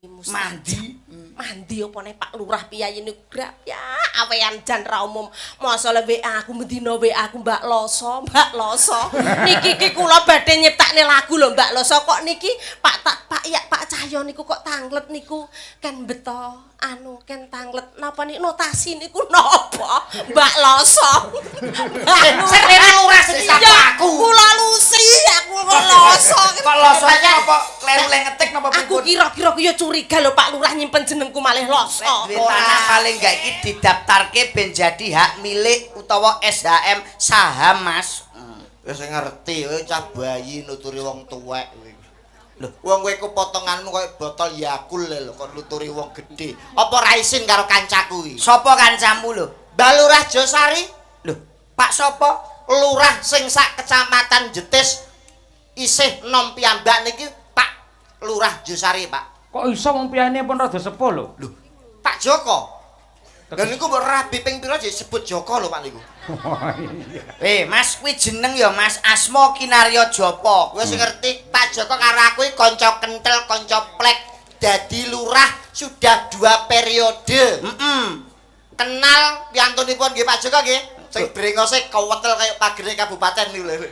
Mandi. Mandi apa nek Pak Lurah piyayi niku grap ya awean jan ra umum. Masa le WA aku mendina WA aku, "Mbak Loso, Mbak Loso." Niki ki kula badhe nyiptakne lagu lho, Mbak Loso, kok niki Pak tak Pak ya Pak Cahyo niku kok tanglet niku kan beto anu ken tanglet napa nih notasi niku napa, Mbak Loso? Sing rene lurah sing disapa aku. Kula Lusi, aku kok Loso. Kok Loso iki apa kleru le ngetik napa Aku pripun? kira-kira ku ya curiga lho, Pak Lurah nyimpen jenengku malih Loso. Duwe tanah paling gak iki didaftarke ben jadi hak milik utawa SHM saham, Mas. Wis ngerti, kowe cah bayi nuturi wong tuwek kowe. Lho, wong kowe ku potonganmu koyo botol Yakult lho kok nuturi wong gedhe. Apa ra isin karo kancaku iki? Sopo kancamu lho? Mbah Lurah Josari, Lho, Pak sapa? Lurah sing sak kecamatan Jetis isih nom piyambak niki Pak Lurah Josari, Pak. Kok iso wong piyane pun rada sepuh lho? Lho, Pak Joko. Lha niku mbok rabi ping pira disebut Joko lho, Pak, niku. Eh, Mas, kuwi jeneng ya, Mas, Asma Kinarya Japa. Wis ngerti Pak Joko karo aku iki kanca kentel, kanca plek. Dadi lurah sudah dua periode. Kenal piyantunipun nggih Pak Joko nggih. Sing brengose kewetel kaya pagere kabupaten niku lho.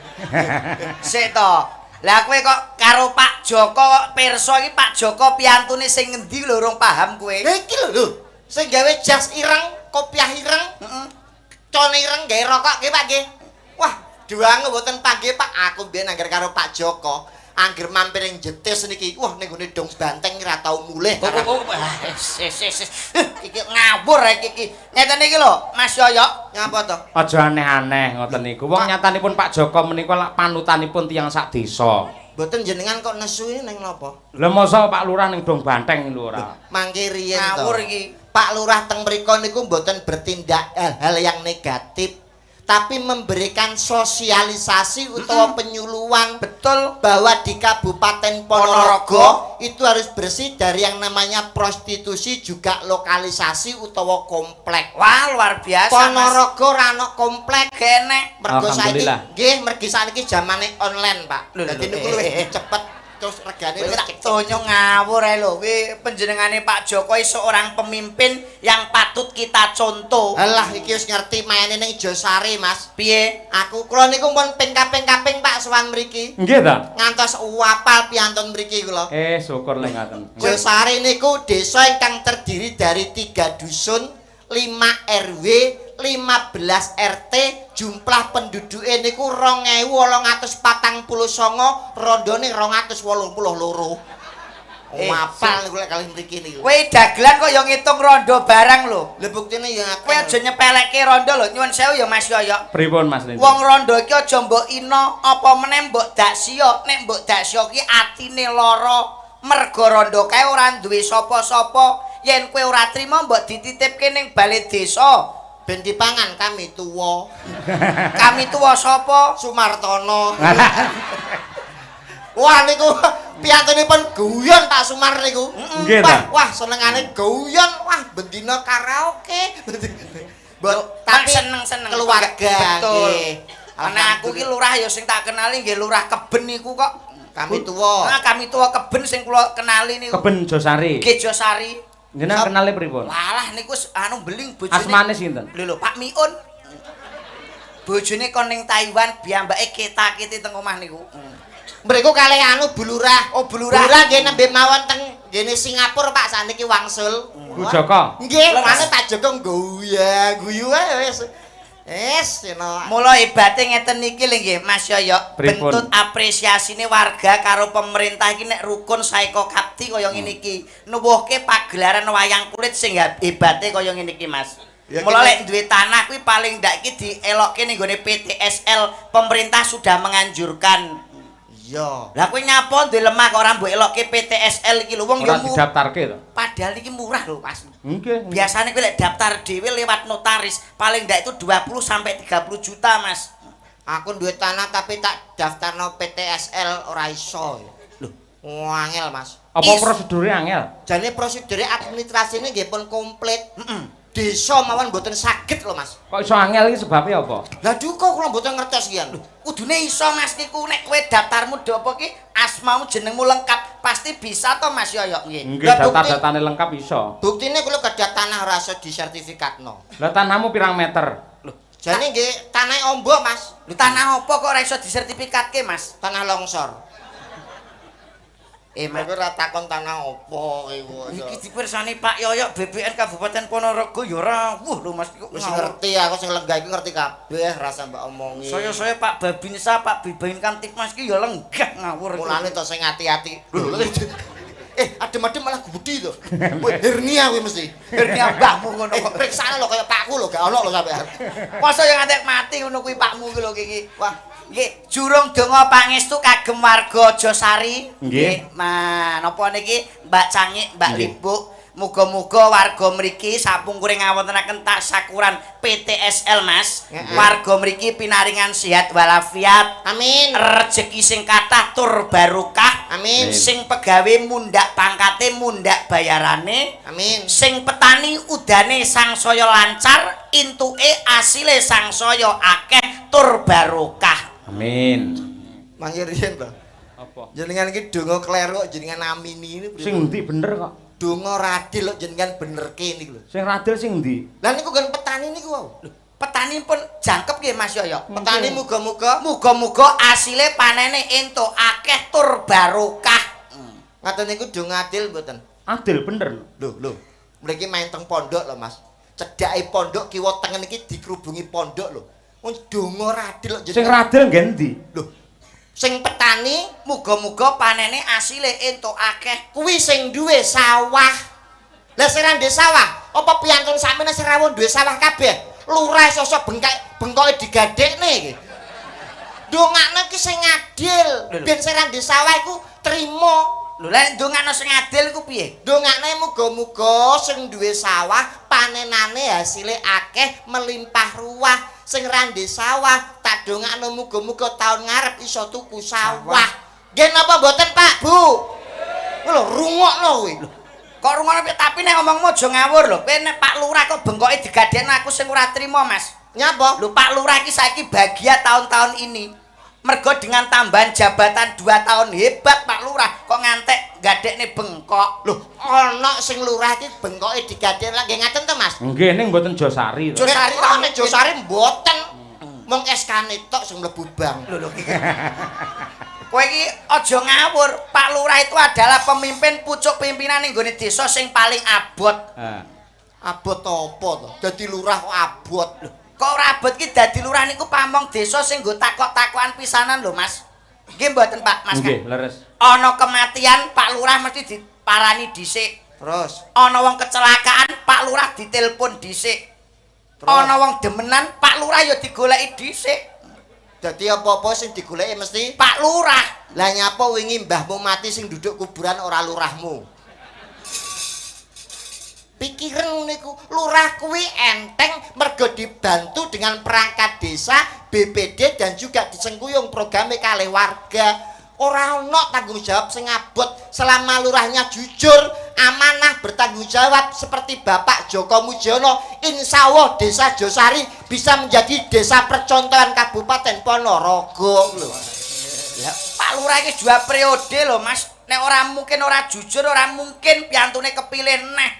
Sik to. Lah kowe kok karo Pak Joko kok pirsa iki Pak Joko piyantune sing ngendi lho, urung paham kowe. Lah iki lho lho, sing gawe jas ireng, kopiah ireng, cone ireng, gawe rokok nggih, Pak, nggih. Wah, duange mboten panggih, Pak. Aku mbiyen angger karo Pak Joko, angger mampir ning Jetis niki, wah, ning gone Dong Banteng ora tau mulih. Oh, ah, wis wis wis. Iki ngawur iki iki. Ngeten iki lho, Mas Yoyo. Ngapa to? Aja aneh-aneh ngoten niku. Wong nyatanipun Pak Joko menika lak panutanipun tiyang sak desa. Mboten, jenengan kok nesu ini ning napa? Lah masa Pak Lurah ning Dong Banteng lho ora? Mangke riyen to. Ngawur iki. Pak Lurah teng mriku niku mboten bertindak hal-hal yang negatif, tapi memberikan sosialisasi utawa penyuluhan bahwa di Kabupaten Ponorogo Ponorogo itu harus bersih dari yang namanya prostitusi, juga lokalisasi utawa komplek. Wah, luar biasa, Mas. Ponorogo ora ono komplek. Kene. Mergo saiki Alhamdulillah. nggih, mergi saiki zamane online, Pak. Lho, lho, Dadi lho, niku eh, luwih eh, eh. cepet terus regane Kowe luwih tak cepet. tonyo ngawur ae lho. Kuwi panjenengane Pak Jokowi seorang pemimpin yang patut kita contoh. Alah, iki wis ngerti maine ning Josari, Mas. Piye? Aku kula niku pun ping kaping-kaping, Pak, sowan mriki. Nggih ta? Ngantos wapal piantun mriki kula. Eh, syukur lek ngaten. Josari niku desa ingkang terdiri dari 3 dusun, 5 RW, 15 RT, jumlah penduduke niku 2849, rondone 282. Eh, Wapal niku lek kalih mriki niku. Kowe dagelan kok ya ngitung rondo barang lho. Lha buktine ya akeh. Kowe aja nyepelekke rondo lho. Nyuwun sewu ya, Mas Yoyo. Pripun, Mas Lindu? Wong rondo iki aja mbok ina, apa meneh mbok daksiya. Nek mbok daksiya ki atine lara. Mergo rondo kae ora duwe sapa-sapa. Yen kowe ora trima mbok dititipke ning bale desa. Ben dipangan kami tuwa. Kami tuwa sapa? Sumartono. Wah, niku piyantunipun guyon Pak Sumar niku. Nggih Wah, ta? wah, senengane guyon, wah, bendina karaoke. Mbok Tapi tapi seneng-seneng keluarga Betul. nggih. Ana aku ki lurah ya sing tak kenali nggih lurah Keben niku kok. Kami tuwa. Nah, kami tuwa Keben sing kula kenali niku. Keben Josari. Nggih, Josari. Jenengan kenale pripun? Walah, niku anu beling bojone. Asmane sinten? Lho lho, Pak Miun. Bojone kon ning Taiwan, piyambake keta-keti teng omah niku. Mriku kalih anu Bu Lurah. Oh, Bu Lurah. Bu Lurah nggih nembe mawon teng nggene Singapura, Pak, sakniki wangsul. Bu Joko. Nggih, Leres. mane Pak Joko guya, guyu ae wis. Wis, eno. Mula hebate ngeten niki lho nggih, Mas Yoyo. Pripun? Bentut apresiasine warga karo pemerintah iki nek rukun saeka kapti kaya ngene iki. Nuwuhke pagelaran wayang kulit sing hebate kaya ngene iki, Mas. Ya, Mula lek duwe tanah kuwi paling ndak iki dielokke ning gone PTSL, pemerintah sudah menganjurkan. Iya. Lah kowe nyapa duwe lemah kok ora mbok elokke PTSL iki lho, wong Ora yo didaftarke to? Padahal iki murah lho, Mas. Nggih. Biasanya kowe lek daftar dhewe lewat notaris paling ndak itu 20 sampai 30 juta, Mas. Aku duwe tanah tapi tak daftarno PTSL ora iso. Lho, angel, Mas. Apa prosedure angel? Jane prosedure administrasine nggih pun komplit. Heeh. Desa mawon mboten saged lho, Mas. Kok iso angel iki sebabe apa? Lah duka kula mboten ngertos kian. Kudune iso Mas niku nek kowe daftarmu do apa ki asmamu jenengmu lengkap pasti bisa to Mas Yoyok nggih. Nggih, Lah, data-datane lengkap iso. Buktine kula gadah tanah ora iso disertifikatno. Lah tanahmu pirang meter? Jane nggih tanah ombo, Mas. Lho tanah apa kok ora iso disertifikatke Mas? Tanah longsor. Eh Mas, Aku ora takon tanah opo iku. iki dipirsani Pak Yoyok BPN Kabupaten Ponorogo ya rawuh lho Mas. Kok Wis ngawur. ngerti aku sing lenggah iku ngerti kabeh rasa mbak omongi. Saya-saya Pak Babinsa, Pak Bibin Kamtibmas ki ya lenggah ngawur. Mulane to sing ati-ati. Lho, adem-adem malah gudi to. Kowe hernia kowe mesti. Hernia mbahmu ngono kok. Periksane lho kaya pakku lho, gak ono lho sampean. Masa yang ngantek mati ngono kuwi pakmu kuwi lho iki. Wah, nggih, jurung donga pangestu kagem warga Josari. Nggih. Ma, napa niki Mbak Cangik, Mbak Nggih. Libuk, muga-muga warga mriki sapungkuring ngawontenaken tasakuran PTSL Mas. Heeh. Warga mriki pinaringan sehat walafiat, Amin. rejeki sing kathah tur barokah. Amin. Sing pegawe mundak pangkate, mundak bayarane. Amin. Sing petani udane sangsaya lancar, intuke asile sangsaya akeh tur barokah. Amin. Mangke riyen to. Apa? Jenengan iki donga kleru kok jenengan amini ini. Sing endi bener kok? Donga radil kok jenengan benerke niku lho. Sing radil sing endi? Lah niku kan petani niku wau. Petani pun jangkep nggih Mas Yoyo. Petani muga-muga Muga-muga asile panene entuk akeh tur barokah. Ngaten niku donga adil mboten? Adil bener. Lho, lho. Mriki main teng pondok lho, Mas. Cedhake pondok kiwa tengen iki dikerubungi pondok lho. Wong donga radil kok Sing radil nggih endi? Lho. Sing petani Muga-muga panene asile entuk akeh. kuwi sing duwe sawah. Lah sing ra duwe sawah, apa piyantun sakmene sing rawuh duwe sawah kabeh? Lurah sosok bengkak bengkoke digadekne iki. Dongakne iki sing adil, ben sing ra duwe sawah iku trimo. Lho lek ndongakno sing adil iku piye? Dongakne muga-muga sing duwe sawah panenane hasile akeh melimpah ruah. Sing ra duwe sawah tak dongakno muga-muga taun ngarep iso tuku sawah. Nggih napa mboten Pak, Bu? Lho rungokno kuwi. Kok rungokno piye? Tapi nek ngomongmu aja ngawur lho. Kowe nek Pak Lurah kok bengkoke digadekno aku sing ora trimo, Mas. Nyapa? Lho Pak Lurah iki saiki bahagia tahun-tahun ini. Mergo dengan tambahan jabatan 2 tahun hebat Pak Lurah kok ngantek gadekne bengkok. Lho, ana sing lurah iki bengkoke digadekno nggih ngaten to, Mas? Nggih ning mboten Josari to. Josari ta nek Josari mboten. Mung SK-ne tok sing mlebu bank. Lho lho. Kowe iki aja ngawur. Pak Lurah itu adalah pemimpin pucuk pimpinan ning gone desa sing paling abot. Heeh. Abot apa to? Dadi lurah kok abot. Lho, kok ora abot ki dadi lurah niku pamong desa sing nggo takok-takokan pisanan lho, Mas. Nggih mboten Pak, Mas. Nggih, leres. Ana kematian Pak Lurah mesti diparani dhisik. Terus, Ana wong kecelakaan Pak Lurah ditelepon dhisik. Terus? Ana wong demenan Pak Lurah ya digoleki dhisik. Dadi apa-apa sing digoleki mesti Pak Lurah. Lah nyapa wingi mbahmu mati sing duduk kuburan ora lurahmu? Pikiran niku, lurah kuwi enteng mergo dibantu dengan perangkat desa, BPD dan juga disengkuyung programe kalih warga. Ora ono tanggung jawab sing abot selama lurahnya jujur, amanah, bertanggung jawab seperti Bapak Joko Mujiono. Insya Allah Desa Josari bisa menjadi desa percontohan Kabupaten Ponorogo lho. Lah Pak Lurah iki dua periode lho, Mas. Nek ora mungkin ora jujur, ora mungkin piyantune kepilih neh.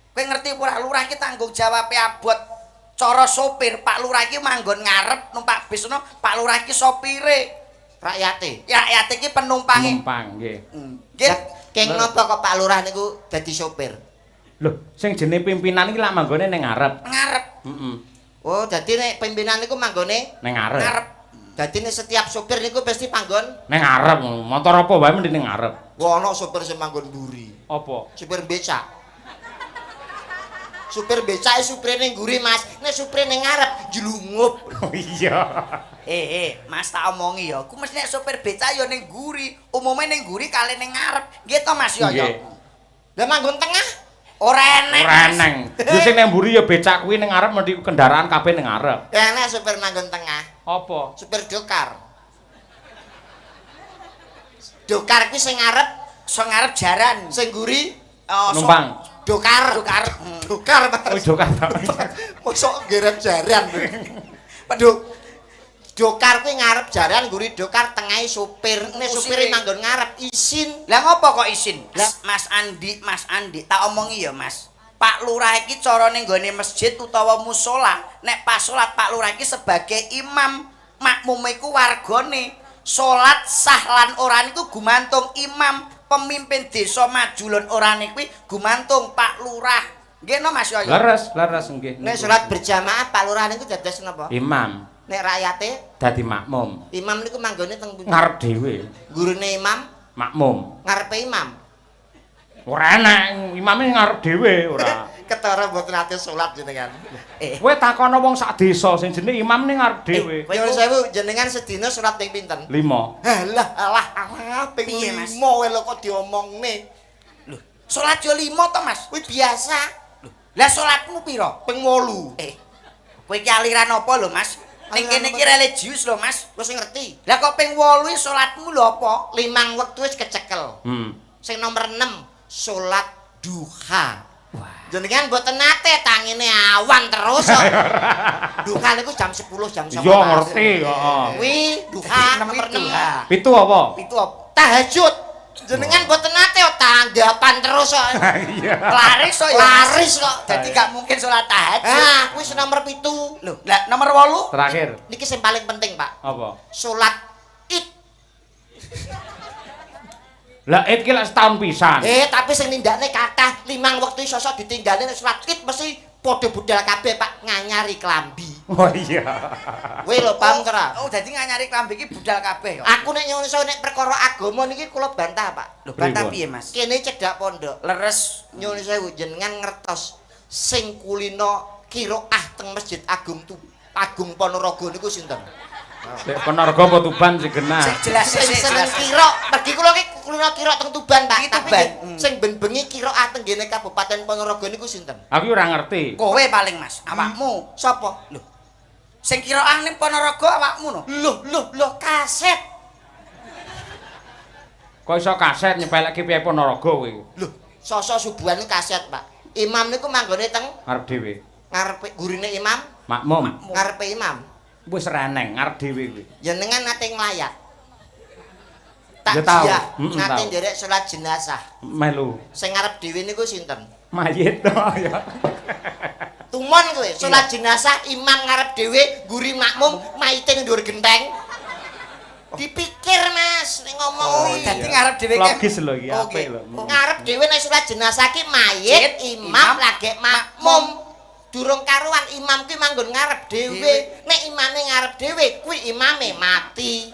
Kowe ngerti ora lurah iki tanggung jawabe abot. Cara sopir, Pak Lurah iki manggon ngarep numpak bis ngono, Pak Lurah iki sopire. Rakyate. Ya rakyat iki penumpange. Numpang nggih. Nggih. Lah, keng napa kok Pak Lurah niku dadi sopir? Lho, sing jenenge pimpinan iki lak manggone ning ngarep. Ngarep. Heeh. Oh, dadi nek pimpinan niku manggone Ning ngarep. Ngarep. Dadi nek setiap sopir niku pasti panggon. Ning ngarep. Motor apa wae mending ning ngarep. Wah, ana sopir sing manggon mburi. Apa? Supir becak. Supir becak supire ning mburi, Mas. Nek supire ning ngarep jlungup. Oh iya. Eh, Mas tak omongi ya. Ku mesti nek sopir becak ya ning mburi. Umume ning mburi kali ning ngarep. Nggih to Mas Yoyo? Nggih. Lah manggon tengah? Ora enek. Ora Mas. eneng. Ya sing ning mburi ya becak kuwi ning ngarep mesti kendaraan kabeh ning ngarep. Ya enek supir manggon tengah. Apa? Supir dokar. Dokar kuwi sing ngarep, Sing ngarep jaran. sing mburi Oh, Numpang. Dokar. Dokar. Dokar, Mas. Oh, dokar. Mosok gerep jaran. Dok. Dokar kuwi ngarep jaran, ngguri dokar tengahe supir. Nek supire manggon ngarep isin. Lah ngopo kok isin? Lah. Mas Andi, Mas Andi, tak omongi ya, Mas. Pak Lurah iki carane nggone masjid utawa musala, nek pas salat Pak Lurah iki sebagai imam, makmum iku wargane. Salat sah lan ora niku gumantung imam, pemimpin desa maju lan ora kuwi gumantung Pak Lurah. Nggih no Mas Yoyo? Leres, leres nggih. Nek salat berjamaah Pak Lurah niku dados napa? Imam Nek rakyate dadi makmum. Imam niku manggone teng pundi? Ngarep dhewe. Gurune imam, Makmum. Ngarepe imam. Ora enak, imame ngarep dhewe ora. Ketara mboten ate salat jenengan. Kowe takono wong sak desa sing jenenge imam ning ngarep dhewe. Kowe Nyuwun sewu, jenengan sedina salat ping pinten? 5. Halah, alah, alah, ping Piye, Mas? 5 wae lho kok diomongne. Lho, salat yo 5 to, Mas? Kuwi biasa, Lah salatmu pira? Ping 8. Kowe iki aliran apa lho, Mas? Ning Aliran kene apa? iki religius lho, Mas. Wis ngerti. Lah kok ping 8 salatmu lho apa? Limang wektu wis kecekel. Sing nomor 6 salat duha. Wah. Jenengan mboten nate tangine awan terus kok. Duha niku jam 10, jam 11. Iya ngerti, heeh. Kuwi duha nomor 6. Duha. Pitu apa? Pitu apa? Tahajud. Jenengan mboten nate kok tanggapan terus kok. Iya. Laris kok ya. Mas. Laris kok. Dadi gak mungkin salat tahajud. Ah, kuwi sing nomor 7. Lho, lah nomor 8? Terakhir Niki sing paling penting, Pak. apa? Salat Id. Lah Id ki lek setahun pisan. Eh, tapi sing nindakne kathah limang wektu sosok ditinggalne nek salat Id mesti padha budal kabeh, Pak, nganyari klambi. Oh iya. Kowe lho paham ora? Oh, dadi nganyari klambi iki budal kabeh ya. Aku nek nyuwun sewu nek perkara agama niki kula bantah, Pak. Lho, bantah Pripun? piye, Mas? Kene cedhak pondok. Leres. Nyuwun sewu jenengan ngertos sing kulino kiroah teng Masjid Agung tu Agung Ponorogo niku sinten? Lek Ponorogo apa Tuban sing genah? Sing jelas Sing sing seneng jelas. kirok, mergi kula ki kulino kirok teng Tuban, Pak. Iki Tapi Tuban. nggih, sing ben bengi kiroah teng ngene Kabupaten Ponorogo niku sinten? Aku ora ngerti. Kowe paling, Mas, awakmu. Sapa? Lho. Sing kiroah ning Ponorogo awakmu no. Loh, loh, loh, kaset. Kok iso kaset nyepelekke piye Ponorogo kowe? Loh, sosok subuhan niku kaset, Pak. Imam niku manggone teng Ngarep dhewe. Ngarepe gurine imam, Makmum. Ngarepe imam. Wis reneng ngarep dhewe kuwi. Jenengan nate nglayat. Ya tau. Takziah, nate Tau. nderek salat jenazah. Melu. Sing ngarep dhewe niku sinten? Mayit to ya. Tumon kowe, salat jenazah imam ngarep dhewe, guri makmum, mayite ning dhuwur genteng. Dipikir, Mas, nek ngomong Oh, kuwi. dadi ngarep dhewe ki. Logis lho iki Oke. apik lho. Ngarep dhewe nek salat jenazah ki mayit, imam Imam, lagi makmum. Durung karuan imam kuwi manggon ngarep dhewe. Nek imame ngarep dhewe, kuwi imame mati.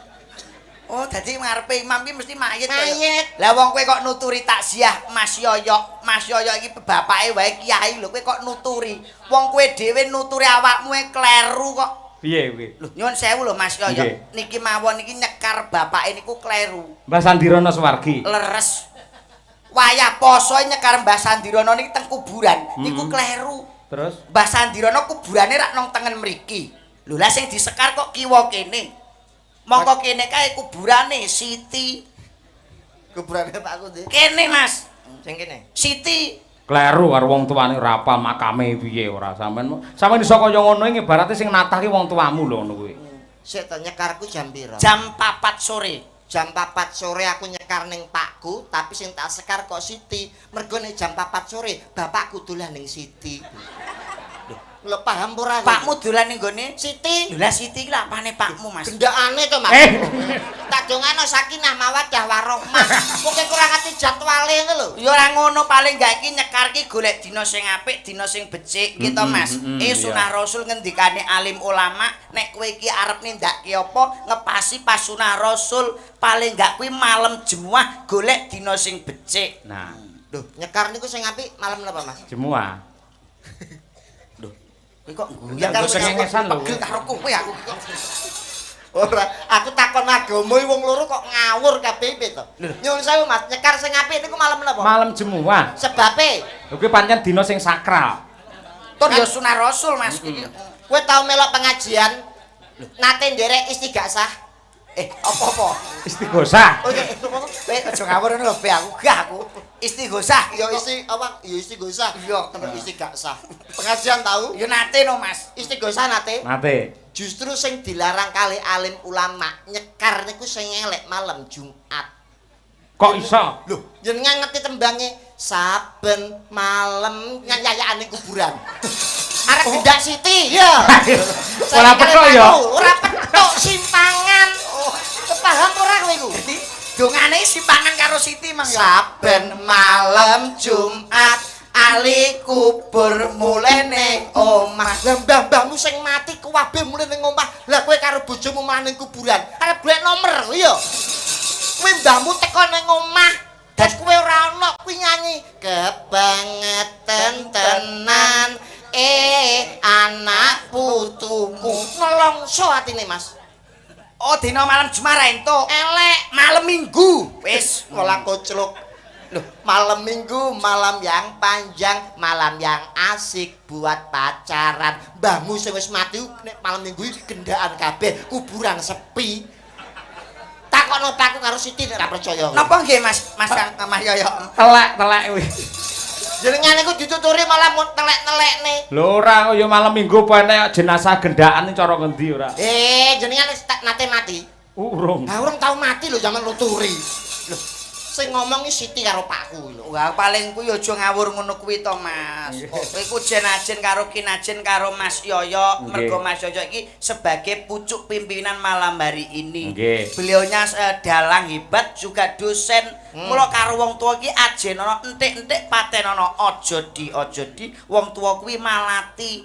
Oh, dadi ngarepe imam ki mesti mayit to ya. Mayit. Lah wong kowe kok nuturi takziah Mas Yoyo. Mas Yoyo iki bapake wae kiai lho, kowe kok nuturi. Wong kowe dhewe nuturi awakmu e kleru kok. Piye kuwi? Lho, nyuwun sewu lho Mas Yoyo. Nggih. Niki mawon niki nyekar bapake niku kleru. Mbah Sandirono Suwargi. Leres. Wayah poso nyekar Mbah Sandirono niki teng kuburan, niku kleru. Terus Mbah Sandirono kuburane rak nang tengen mriki. Lho lah sing disekar kok kiwa kene. Mongko kene kae kuburane Siti. Kuburane Pak aku ndi? Kene, Mas. Sing kene. Siti. Kleru karo wong tuane ora apal makame piye ora sampean. Sampeyan iso kaya ngono iki ibarate sing natah ki wong tuamu lho ngono kuwi. Sik to, nyekarku jam pira? Jam 4 sore. Jam 4 sore aku nyekar ning pakku, tapi sing tak sekar kok Siti. Mergo nek jam 4 sore bapakku dolan ning Siti. Lho, paham ora kowe? Pakmu dolan ning gone Siti. Lho lah Siti iki lha apane pakmu, Mas? Gendakane to, Mas. Eh. Tak dongano sakinah mawaddah warahmah. Mungkin kurang ngerti jadwale ngono lho. Ya ora ngono, paling gak iki nyekar ki golek dina sing apik, dina sing becik gitu, Mas. Sunah Rasul ngendikane alim ulama, nek kowe iki arep nindakake apa, ngepasi pas sunah Rasul, paling gak kuwi malam Jemuah golek dina sing becik. Nah, Lho, nyekar niku sing apik malam napa, Mas? Jemuah. Kowe kok guyang Nyekar kok cengengesan lho. Pegel karo kowe aku kok. Ora, aku takon agama iki wong loro kok ngawur kabeh piye to? Nyuwun sewu, Mas, nyekar sing apik niku malam napa? Malam Jemuah. Sebabe Lho kuwi pancen dina sing sakral. Tur ya sunah Rasul, Mas iki. Kowe tau melok pengajian nate nderek istighasah? Apa-apa? Istighosah. Oh iya, apa? Kowe aja ngawur ngono lho, Be, aku gah aku. Istighosah. Ya isi apa? Ya istighosah. Iya. Temen isti gak sah. Pengajian tahu? Ya nate no, Mas. Istighosah nate. Nate. Justru sing dilarang kali alim ulama nyekar niku sing elek malam Jumat. Kok iso? Loh, jenengan ngerti tembange saben malam nyayayaan ning kuburan. Arep gendak Siti, ya. Ora petuk ya. Ora petuk simpangan. Oh, kepaham ora kowe iku? Dadi dongane simpangan karo Siti mang ya. Saben malam Jumat Ali kubur mulih ning omah. Lah mbah-mbahmu sing mati kuwabe mulih ning omah. Lah kowe karo bojomu malah ning kuburan. Arep golek nomor ya. Kowe mbahmu teko ning omah, terus kowe ora ono kuwi nyanyi kebangetan tenan anak putuku. Nelongso atine, Mas. Oh, dina malam Jumat ra entuk. Elek. Malam Minggu. Wis, Malah koclok. Loh, malam Minggu, malam yang panjang, malam yang asik buat pacaran. Mbahmu sing wis mati nek malam Minggu iki gendaan kabeh, kuburan sepi. Takokno Pakku karo Siti nek ora percaya. Napa nggih Mas? Mas Kang Mas Yoyo. Telek-telek kuwi. Jenengan iku dituturi malah mau telek-telekne. Lho ora ya malam Minggu apa enek jenazah gendaan cara ngendi ora? Jenengan wis nate mati. Urung. Lah urung tau mati lho zaman nuturi. Lho, sing ngomong iki Siti karo Pakku lho. Wah, paling kuwi aja ngawur ngono kuwi to, Mas. Kowe iku jen-ajen karo kinajen karo Mas Yoyo, mergo Mas Yoyo iki sebagai pucuk pimpinan malam hari ini. Beliaunya dalang hebat juga dosen. Mula karo wong tuwa iki ajenono entik-entik patenono aja di aja di wong tuwa kuwi malati.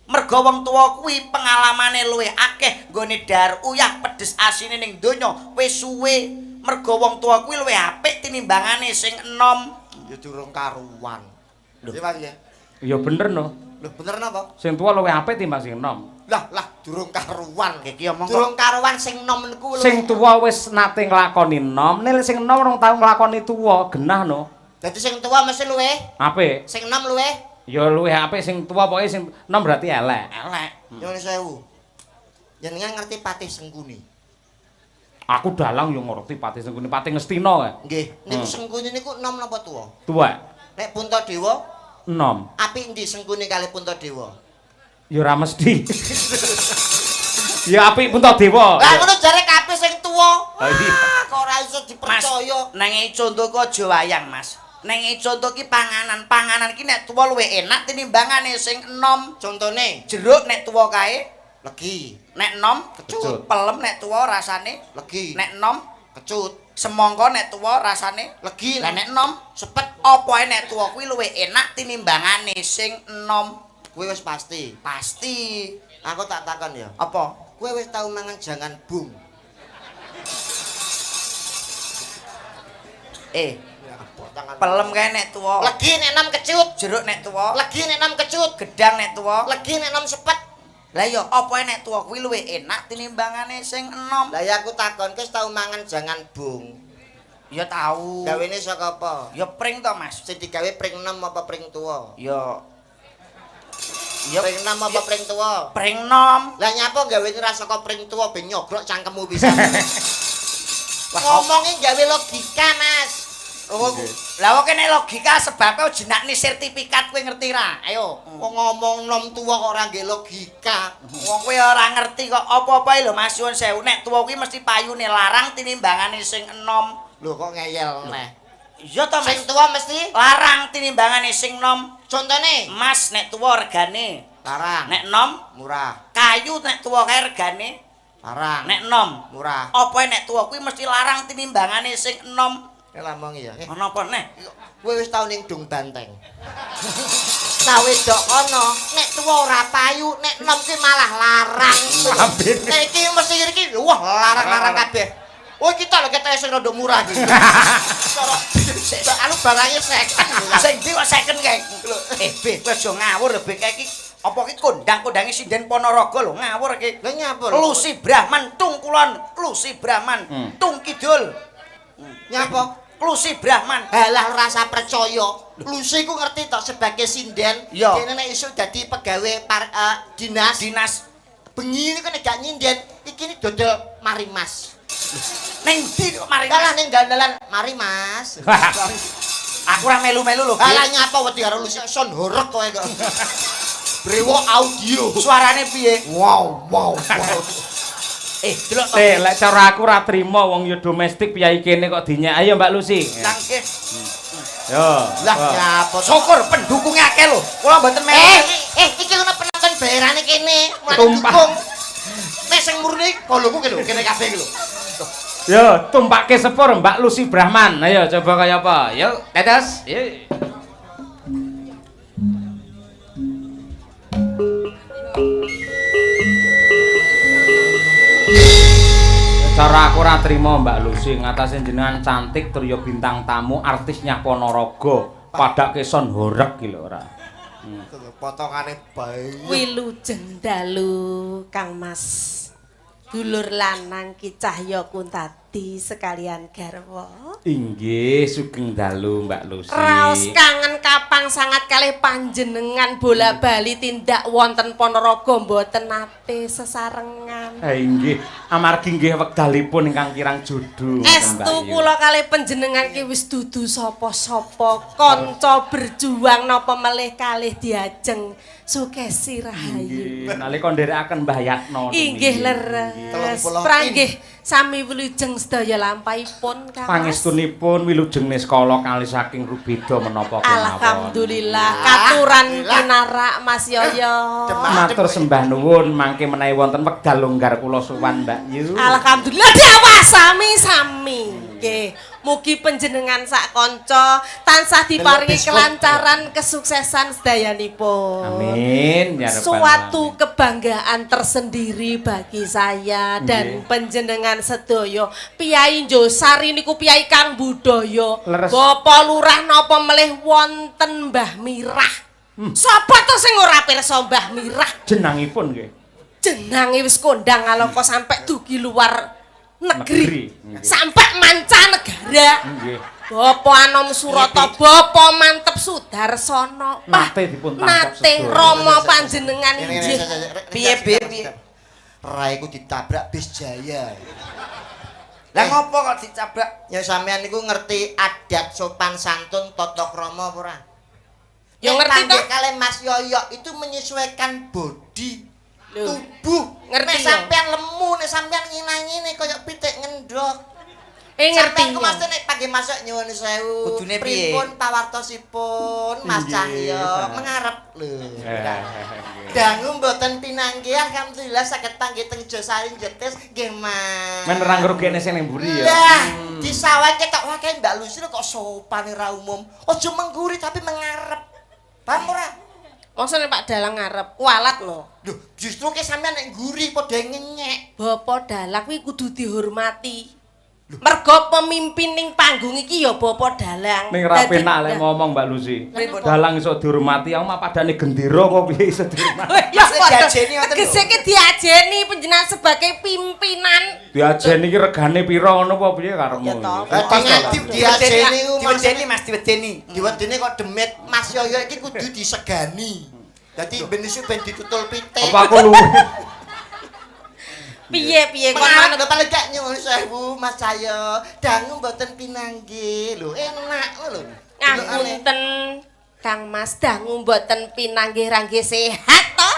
Mergo wong tuwa kuwi pengalamane luwih akeh nggone dar uyah pedes asine ning donya wis suwe. Mergo wong tuwa kuwi luwih apik tinimbangane sing enom. Ya durung karuan. Lho, Pak ya. Ya bener no. Lho, bener napa? Sing tuwa luwih apik timbang sing enom. Lah, lah durung karuan. Iki omong kok Durung karuan sing enom niku lho. Sing tuwa wis nate nglakoni enom, nek sing enom rong tau nglakoni tuwa, genah no. Dadi sing tuwa mesti luwih, Apik. sing enom luwih. Ya luwih apik sing tuwa pokoke sing enom berarti elek. Elek. Nyuwun sewu. Jenengan ngerti Patih Sengkuni? Aku dalang yo ngerti Patih Sengkuni, Patih Ngastina kae. Nggih, niku Sengkuni niku enom napa tuwa? Tuwa. Nek Puntadewa, Enom. apik endi Sengkuni kali Puntadewa? Ya ora mesti. Ya apik Puntadewa. Lah ngono jare kabeh sing tuwa. Ah, iya. Wah, kok ora iso Mas, dipercaya. nang contoh ku aja wayang, Mas. Neng contoh ki panganan, panganan ki nek tuwa luwih enak tinimbangane sing enom. Contone Jeruk nek tuwa kae, legi, nek enom kecut, pelem nek tuwa rasane, legi, nek enom kecut, semangka nek tuwa rasane, legi, lah nek enom sepet. Apa ae nek tuwa kuwi luwih enak tinimbangane sing enom. Kuwi wis pasti. Pasti. Aku tak takon ya. Apa? Kowe wis tau mangan jangan bung? Eh, Ya, tangan. Pelem kae nek tuwa. Legi nek enom kecut, Jeruk nek tuwa, legi nek enom kecut, gedang nek tuwa. Legi nek enom sepet. Lah iya, apa ae nek tuwa kuwi luwih enak tinimbangane sing enom. Lah ya aku takon, kowe wis tau mangan jangan bung? Ya tau. Gawene saka apa? Ya pring to, Mas. Sing digawe pring enom apa pring tuwa? Ya. Ya Pring enom apa pring tuwa? Pring nom. Lah nyapa gawene ra saka pring tuwa ben nyogrok cangkemmu pisan. Wah, Ngomongin gawe logika, Mas. Oh, lah kok kene logika sebabnya jenakne sertifikat kowe ngerti ra? Ayo. Wong ngomong nom tuwa kok ora nggih logika. Wong kowe ora ngerti kok apa-apa lho Mas, nyuwun sewu nek tuwa kuwi mesti payune larang tinimbangane sing enom. Lho kok ngeyel neh. Iya to, Mas. Sing tuwa mesti Larang tinimbangane sing enom. Contone Mas nek tuwa regane, larang, nek enom murah, kayu nek tuwa kae regane, larang, nek enom murah. Apa nek tuwa kuwi mesti larang tinimbangane sing enom. Ya ngomong ya. Ana apa neh? Kowe wis tau ning Dung Banteng. Nah wedok kono, nek tuwa ora payu, nek enom ki malah larang. Lambene. Nek iki mesti iki wah larang-larang kabeh. Oh kita lho ketoke sing rada murah iki. Cara anu barangnya second. Sing ndi kok second kae? Eh, B, kowe aja ngawur lho, B, kae iki apa ki kondang-kondange sinden Ponorogo lho, ngawur iki. Lah nyapa lho? Lusi Brahman tung kulon, Lusi Brahman tung kidul. Nyapa? Lusi Brahman. Halah rasa percaya. Lusi ku ngerti tok sebagai sinden, dene nek isuk dadi pegawe dinas. Dinas. Bengi niku nek gak nyinden, iki ni dodol marimas. Ning ndi kok mari? Kalah ning dalan, mari Mas. Aku ora melu-melu lho. Alah nyapa wedi karo Lucy son horeg kowe kok. Brewok audio. Suarane piye? Wow, wow, wow. Delok to. Lek cara aku ora trimo wong ya domestik piyayi kene kok dinyek. Ayo Mbak Lucy. Lah nggih. Yo. Lah nyapa to? Syukur pendukungnya akeh lho. Kula mboten melu. Iki ono penonton bayarane kene. Mulane Tumpah. dukung. Nek sing murni koloku ki lho, kene kabeh ki lho. Yo, tumpake sepur Mbak Lucy Brahman. Ayo coba kaya apa? Yo, tetes. Yo. Cara aku ora trimo Mbak Lucy ngatasé jenengan cantik tur yo bintang tamu artisnya Ponorogo. Padake son horeg ki lho ora. Potongane bae. Wilujeng dalu Kang Mas. Dulur lanang Ki Cahya Kuntadi sekalian garwa. Inggih, sugeng dalu Mbak Lucy. Raos kangen kapang sangat kalih panjenengan bola-bali tindak wonten Ponorogo mboten nate sesarengan. Inggih, amargi nggih wekdalipun ingkang kirang judu ngoten, Mbak Estu Yu. kula kalih panjenengan ki wis dudu sapa-sapa, kanca berjuang napa melih kalih diajeng Sukesi Rahayu. Nggih, nalika nderekaken Mbah Yatno. Inggih leres. 30 Pranggih sami wilujeng sedaya lampahipun Kang Mas. Pangestunipun wilujeng niskala kalih saking rubeda menapa kemawon. Alhamdulillah katuran pinarak Mas Yoyo. Matur sembah nuwun mangke menawi wonten wekdal longgar kula sowan Mbak Yu. Alhamdulillah diawas sami-sami. Nggih. Mugi panjenengan sak kanca tansah diparingi kelancaran kesuksesan sedayanipun. Amin ya rabbal Suatu alamin. kebanggaan tersendiri bagi saya dan panjenengan sedaya. Piyai Njosari niku piyai kang budaya. Leres. Bapak Lurah napa melih wonten Mbah Mirah. Sapa to sing ora pirsa Mbah Mirah? Jenangipun nggih. Jenange wis kondang alangka sampai dugi luar negeri. Negeri, nggih. Sampai mancanegara. Nggih. Bapak Anom Surata, Bapak Mantep Sudarsono. Pah, Nate dipun tangkep nate sedaya. Rama panjenengan inggih. Piye, Be, piye? Raiku ditabrak bis Jaya. Lah ngopo kok ditabrak? Ya sampean niku ngerti adat sopan santun tata krama apa ora? Ya Nek ngerti panggih toh. kalih Mas Yoyo itu menyesuaikan body Lho. tubuh. Ngerti Nek ya. sampean lemu, nek sampean ngina-ngine kaya pitik ngendhok. Ngerti. Sampean ku mesti nek panggih masuk nyuwun sewu. Kudune piye? Pripun pawartosipun Mas Inggih, Cahyo Pak. mengarep lho. Eh, Dangu mboten pinanggih alhamdulillah saged panggih teng Josari Jetis nggih Mas. Men ora ngrugekne sing ning mburi ya. Lah, di sawah ketok wae kae Mbak Lucy kok sopan ora umum. Aja mengguri tapi mengarep. Paham ora? Masa nek Pak Dalang ngarep kualat lho. Lho, justru ke sampean nek ngguri padha ngenyek. Bapak Dalang kuwi kudu dihormati. Mergo pemimpin ning panggung iki ya Bapak Dalang. Ning ra Dadi- penak lek ngomong Mbak Lucy. Pripun? Dalang iso dihormati, aku mah padane gendera kok piye iso dihormati. Ya Maksudnya padha. diajeni ngoten lho. Tegese ki diajeni panjenengan sebagai pimpinan. Diajeni iki regane pira ngono apa piye karepmu? Ya toh. Lah ngati diajeni ku Diwedeni Mas, diwedeni. Diwedeni kok demit Mas Yoyo iki kudu disegani. Dadi ben isu ben ditutul pitik. Apa aku luwe? Piye-piye kon Mengarep manut lho paling gak nyuwun sewu Mas Cahyo. Dangu mboten pinanggih lho, enak lho. Ngapunten Kang Mas dangu mboten pinanggih rangge sehat to?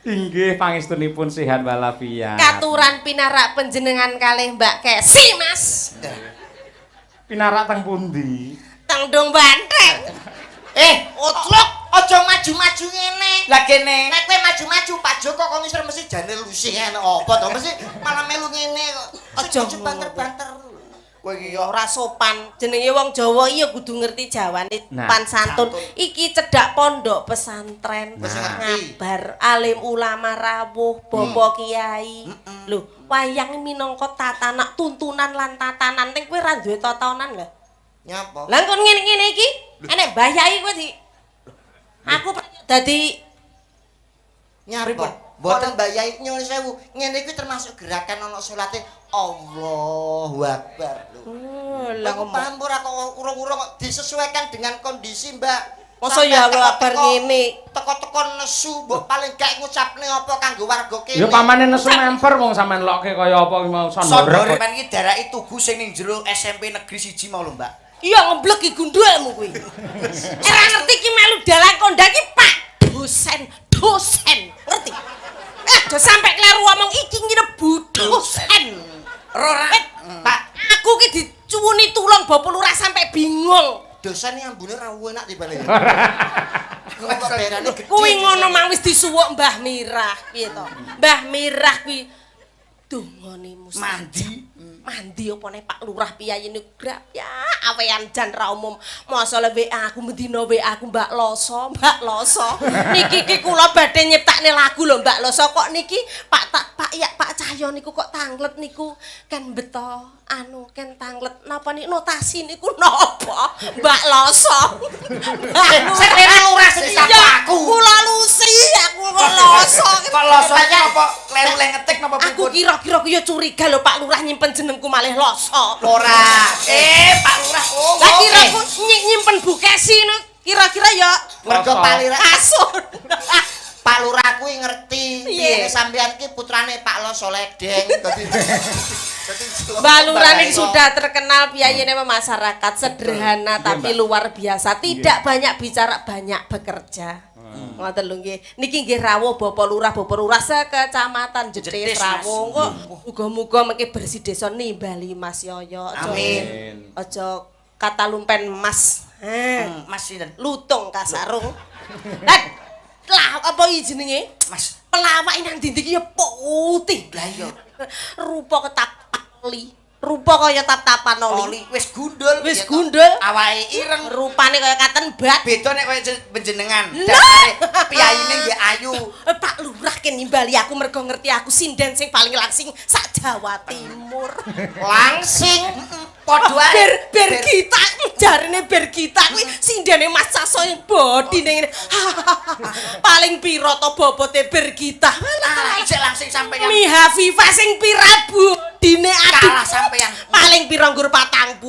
Inggih pangestunipun sehat walafiat. Katuran pinarak panjenengan kalih Mbak Kesi, Mas. Pinarak teng pundi? Teng Dong Banteng. Otlok, aja maju-maju ngene. Lah kene Nek kowe maju-maju Pak Joko kok ngisor mesti jane lusi ngene apa to mesti malah melu ngene kok. Aja Aja banter-banter. kowe iki ya Ora sopan. Jenenge wong Jawa iya kudu ngerti jawane Nah. pan santun. Iki cedhak pondok pesantren. Wis ngerti. Ngabar alim ulama rawuh, bapak kiai. Lho, wayang minangka tatanan tuntunan lan tatanan ning kowe ora duwe tatanan lho. Nyapa? Lah kon ngene-ngene iki, enek Mbah Yai kowe di Aku dadi Nyapa? Mboten Mbak Yai nyuwun sewu. Ngene iki termasuk gerakan ana salate Allahu Akbar lho. Oh, Lah kok paham ora kok urung-urung kok disesuaikan dengan kondisi, Mbak. Masa ya Allah bar ngene. Teko-teko nesu mbok paling gak ngucapne apa kanggo warga kene. Ya pamane nesu memper wong sampean lokke kaya apa ki mau Sondore sondore. men iki daraki tugu sing ning jero SMP Negeri 1 mau lho, Mbak. Iya ngeblek ki gundulmu kuwi. Ora ngerti ki melu dalang kondang ki Pak dosen, dosen. Ngerti? Aja sampe kleru omong iki ngene bu dosen. Ora. Pak, Aku ki dicuwuni tulung Bapak Lurah sampe bingung. Dosen yang ambune ra enak tibane. Kok berane gede. Kuwi ngono mang wis disuwuk Mbah Mirah, piye to? Mbah Mirah kuwi dongane mustajab. Mandi. Mandi apa nek Pak Lurah piyayi niku ya awean jan ra umum. Masa le WA aku mendina WA aku Mbak Loso, Mbak Loso. Niki ki kula badhe nyiptakne lagu lho Mbak Loso kok niki Pak tak Pak ya Pak Cahyo niku kok tanglet niku kan beto anu ken tanglet napa nik notasi niku napa Mbak Loso. Sing rene lurah sing Iya, disapa aku. Kula Lusi aku kok Loso. Kok loso iki apa kleru le ngetik napa Aku pripun? kira-kira ku ya curiga lho Pak Lurah nyimpen jenengku malih Loso. Ora. Pak Lurah. Oh. Lah kira aku nyimpen Bu Kesi no, kira-kira ya Mergo Loso. Pak Lurah kasur. Pak Lurah kuwi ngerti Piye? nek sampean ki putrane Pak Loso Ledeng. Dadi Mbak Lurah ini sudah terkenal piyayine masyarakat sederhana Iya, tapi Mbak. luar biasa, tidak banyak bicara, banyak bekerja. Ngoten lho nggih. Niki nggih rawuh Bapak Lurah, Bapak Lurah sekecamatan Jetis Jetis, Mas. rawuh. Kok muga-muga mengke bersih desa nimbali Mas Yoyo. Amin. Aja kata lumpen Mas. Ha. Mas sinten? Lutung kasarung. Lah lah apa iki jenenge? Mas. Pelawak nang ndi iki ya putih. Lah iya. Rupa ketap oli. Rupa kaya tap-tapan oli. Oli wis gundul. Wis Iya toh. gundul. Awake ireng. Rupane kaya katen bat. Beda nek kaya panjenengan. Lah. Dasare piyayine nggih ayu. Pak Lurah ken nimbali aku mergo ngerti aku sinden sing paling langsing sak Jawa Timur. Langsing. Padha ae. Ber Bergita jarine Bergita kuwi sindene Mas Saso bodine ngene. Paling piro to bobote Bergita? Ah, isih langsing sampeyan. Miha Viva sing pira bodine aduh. Kalah sampeyan. Paling piro nggur 40.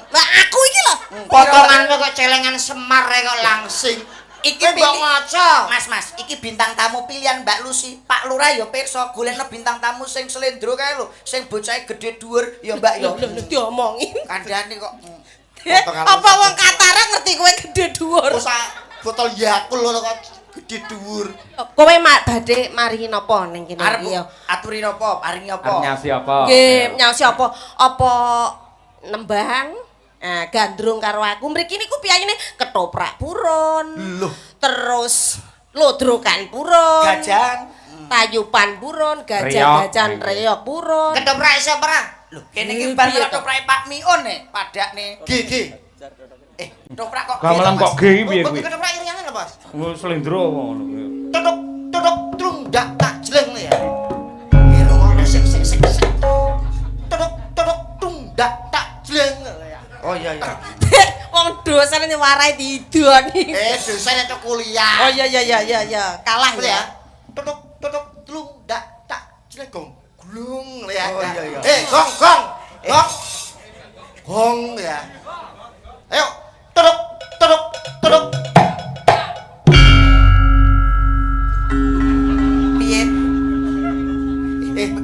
Lah aku iki lho. Potonganmu kok celengan Semar e kok langsing. Iki Kowe mbok pilih- ngaca. Mas, Mas, iki bintang tamu pilihan Mbak Lucy. Pak Lurah ya pirsa golekno bintang tamu sing slendro kae lho, sing bocahe gedhe dhuwur ya Mbak ya. Lho lho diomongi. Kandhane kok. Apa wong Katara ngerti kowe gedhe dhuwur? Kok sak botol Yakult lho kok gedhe dhuwur. Kowe badhe maringi napa ning kene Arep iki ya? aturi napa? Paringi apa? Arep nyasi apa? Nggih, nyaosi apa? Apa nembang? Nah, gandrung karo aku. Mriki niku piyayine ketoprak purun. Loh. Terus lodrokan purun. Gajan. Tayupan purun, gajah-gajan Reog. reog purun. Ketoprak iso ora? Lho, kene iki bar Piye to? ketoprake Pak Miun e, padakne. G G. Ketoprak kok. Gamelan kok G iki piye kuwi? Ketoprak iringane lho, Bos. Nggo slendro apa ngono kuwi. Tutuk tutuk trundak tak jleng ya. Eh rungono sik sik sik sik. Tutuk tutuk tundak tak jleng ya. Oh iya iya. Wong dosen warai didoni. Dosen itu kuliah. Oh iya iya iya iya iya, kalah Boleh ya. ya. Tutuk tutuk tlundak tak jleng gong. Glung ya. Oh, iya, iya. Gong gong. Gong. Gong ya. Ayo, tutuk tutuk tutuk. Piye?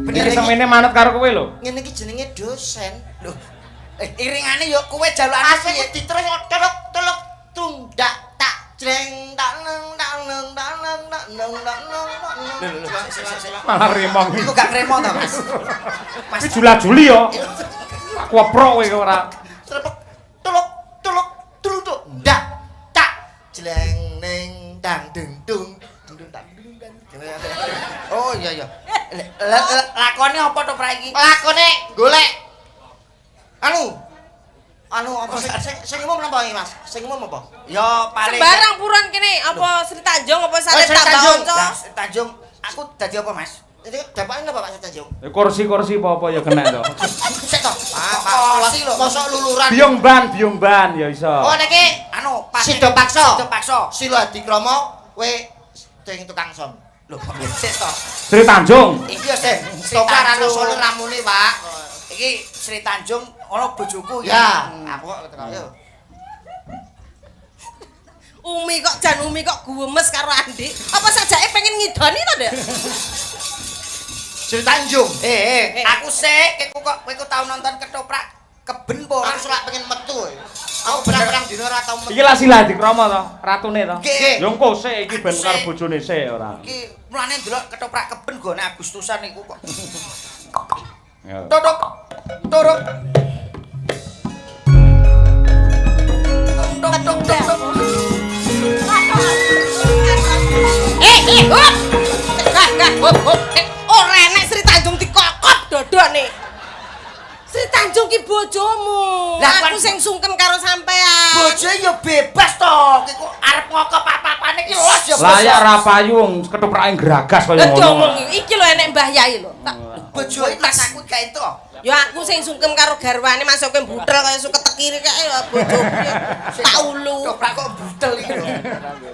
Bener Iki iki. semene manut karo kowe lho. Ngene iki jenenge dosen. Lho. Iringane yo kowe jalukane Asli piye? diterus tutuk tutuk tundak tak jleng tak neng tak neng tak neng tak neng tak neng tak neng. Malah remong. Iku gak ngremo to, Mas? Mas Iki jula-juli yo. Aku weprok kowe ora. Srepek tuluk tuluk tuluk ndak tak jleng neng dang dung dung dung dung tak dung dang. Oh iya iya. Lakone apa to Pra iki? Lakone golek anu anu apa sing sing sing umum napa iki Mas? Sing umum apa? Ya paling Sembarang purun kene, apa Sri Tanjung apa Sari Oh, Sri Tanjung. Tambak Onco. Lah, Sri Tanjung aku dadi apa, Mas? Ini dapake napa Pak Sri Tanjung? Kursi-kursi apa-apa ya kena to. Sik to. Pak, Kursi lho. Mosok luluran. Biung ban, biung ban ya iso. Oh niki Anu, pas Sido Paksa. Sido Paksa. Silo Adikrama kowe sing tukang son. Lho, kok sik to. Sri Tanjung. Iki yo Sri Sri Tokar ana Tanjung. solo ramune, Pak. Iki Sri Tanjung ana bojoku iki. Ya, aku kok tekan. Yo. Umi kok jan Umi kok guemes karo Andik. Apa sajake pengen ngidoni to, Nduk? Sri Tanjung. Eh, aku sik, kowe kok kowe kok tau nonton ketoprak keben apa ora? Aku selak pengen metu. Aku pirang-pirang dina ora tau metu. Iki lah Sila Hadikrama to, ratune to. Nggih. Ya engko sik iki ben karo Sik. bojone sik ora. Iki mulane ndelok ketoprak keben gone Agustusan iku kok. Ya. Totok. Torok. Tok tok tok tok. Eh, eh, hop. Gah, gah, hop, hop. Eh, ora enek Sri Tanjung dikokop dodone. Sri Tanjung ki bojomu. Lah, Aku kan- sing sungkem karo sampean. Bojo ya bebas to. Ki kok arep ngokop apa-apane ki los ya. Lah ya ora payu wong ketoprake gragas kaya Lah ngono. diomong iki lho enek Mbah Yai lho. Tak Bojo mas aku gak entuk. Ya aku sing sungkem karo garwane masuk kowe butel kaya suket tekiri kae ya bojoku. Tak ulu. Ketoprak kok butel iki lho.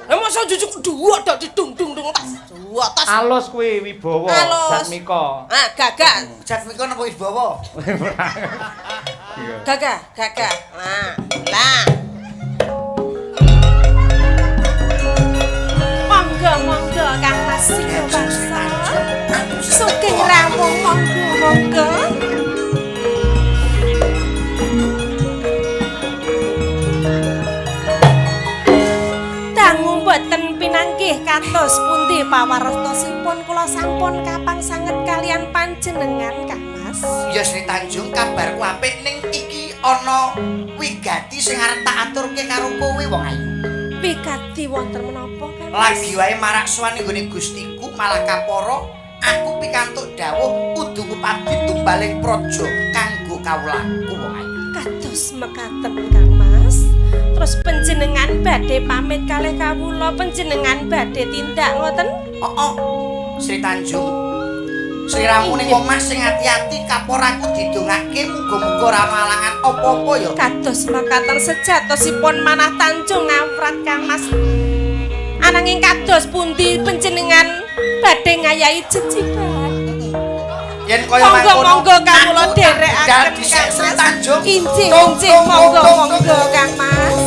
Lah masa jujuk dua dak didung dung dung tas. Dua tas. Alus kuwi wibawa Alus. Jatmika. Ah, gagah. Jatmika napa Wibawa? Iya. Gagah, gagah. Nah, lah. Monggo, monggo Kang Mas Singobasa. Sugeng rawuh monggo, monggo. Dangu mboten pinanggih kados pundi pawartosipun kula sampun kapang sanget kalian panjenengan Kang Mas. Ya Sri Tanjung kabarku apik ning iki ana wigati sing arep tak aturke karo kowe wong ayu. Wigati wonten menapa Kang Mas? Lagi wae marak sowan ning nggone Gustiku malah kapara aku pikantuk dawuh kudu ngupadi tumbaling praja kanggo kawulaku wong ayu. Kados mekaten Kang Mas. Terus panjenengan badhe pamit kalih kawula, panjenengan badhe tindak ngoten? Oh, Sri Tanjung. Sliramu ning omah sing ati-ati kapor aku didongake muga-muga ora ana alangan apa-apa ya. Kados mekaten sejatosipun manah Tanjung ngawrat Kang Mas. Ananging kados pundi panjenengan badhe ngayahi jejibahan? Yen kaya Monggo mangkono, monggo kawula aku tak dherekaken budal dhisik Kang Sri Mas. Tanjung. Injih Tung, injih tung, monggo tung, tung, monggo Kang Mas.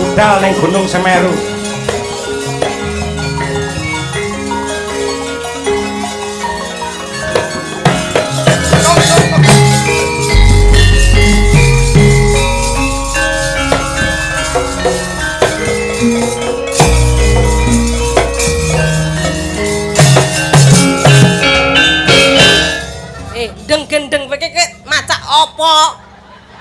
Budal ning Gunung Semeru. Tung, tung, tung. Eh, deng gendeng kowe iki macak apa?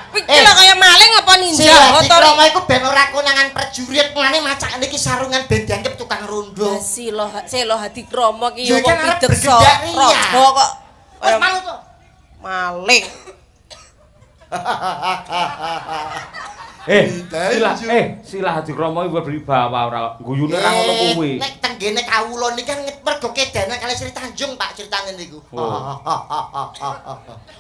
Iki Eh. lho kaya maling apa ninja Sila motor. Dikrama iku ben ora konangan prajurit mulane macakane iki sarungan ben dianggep tukang rondo. Sila Sela Hadikrama ki Ya, ya wong kan arep pideksa bergendak riya. raja kok. Wis malu to. Maling. Eh, Sila, Sila Hadikrama iki berwibawa ora guyune ora ngono kuwi. Nek tenggene kawula niki kan mergo kedana kali Sri Tanjung Pak critane niku. Oh.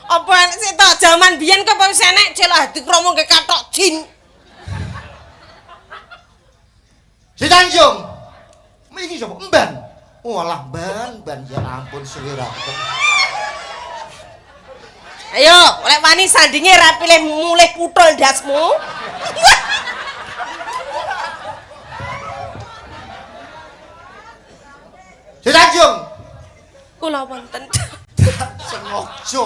Apa enek sik to jaman biyen kok wis enek Sela Hadikrama nggih kathok jin. Sri Tanjung. Iki sapa? Emban. Walah ban ban ya ampun suwe ra ketemu. Ayo, lek wani sandinge ra pilih mulih puthul ndasmu. Sri Tanjung. Kula wonten. Sengaja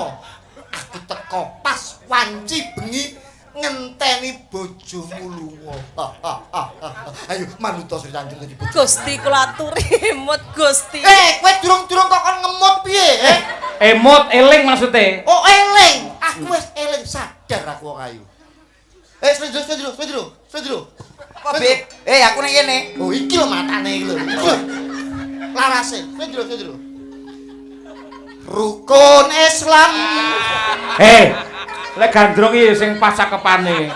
aku teko pas wanci bengi ngenteni bojomu lunga. Ayo manut to Sri Tanjung dadi bojo. Gusti kula aturi emut Gusti. Eh, kowe durung-durung kok kon ngemut piye, eh? Emot eling maksude. Oh, eling. Aku wis eling sadar aku wong ayu. Eh, suwe dulu, suwe dulu, suwe dulu, suwe dulu. Apa, Beb? Eh, aku ning kene. Oh, iki lho matane iki lho. Iki lho. Larase, suwe dulu, suwe dulu. Rukun Islam. Eh, lek gandrung iki sing pas cakepane.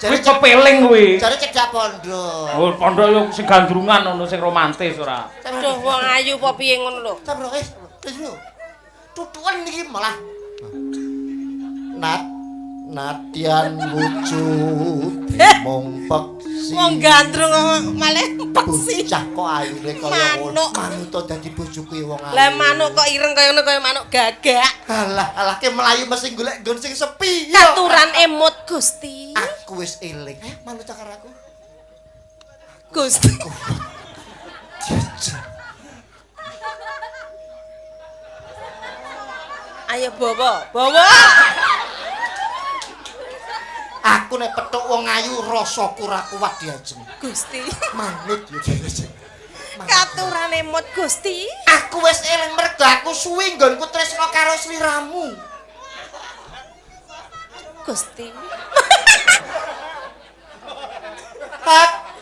Kuwi kepeling kuwi. Jare cedak pondok. Oh, pondok yo sing gandrungan ngono sing romantis ora. Duh wong ayu apa piye ngono lho. Sabro, eh, wis lho. Tutukan niki malah. Nat Natian wujud mung peksi. Wong gandrung kok malah peksi. Bocah kok ayune kaya ngono. Manuk. Manut to dadi bojoku ya wong ayu. Lah manuk kok ireng kaya ngono kaya manuk gagak. Alah, alah ke melayu mesti golek nggon sing sepi. Ya. Katuran emut Gusti. Aku Aku wis eling. Manut karo aku. Gusti. Ayo bawa, bawa. Aku nek petuk wong ayu rasaku ora kuat diajeng. Gusti. Manut ya diajeng. Katurane mut Gusti. Aku wis eling mergo aku suwi nggonku tresna karo sliramu. Gusti.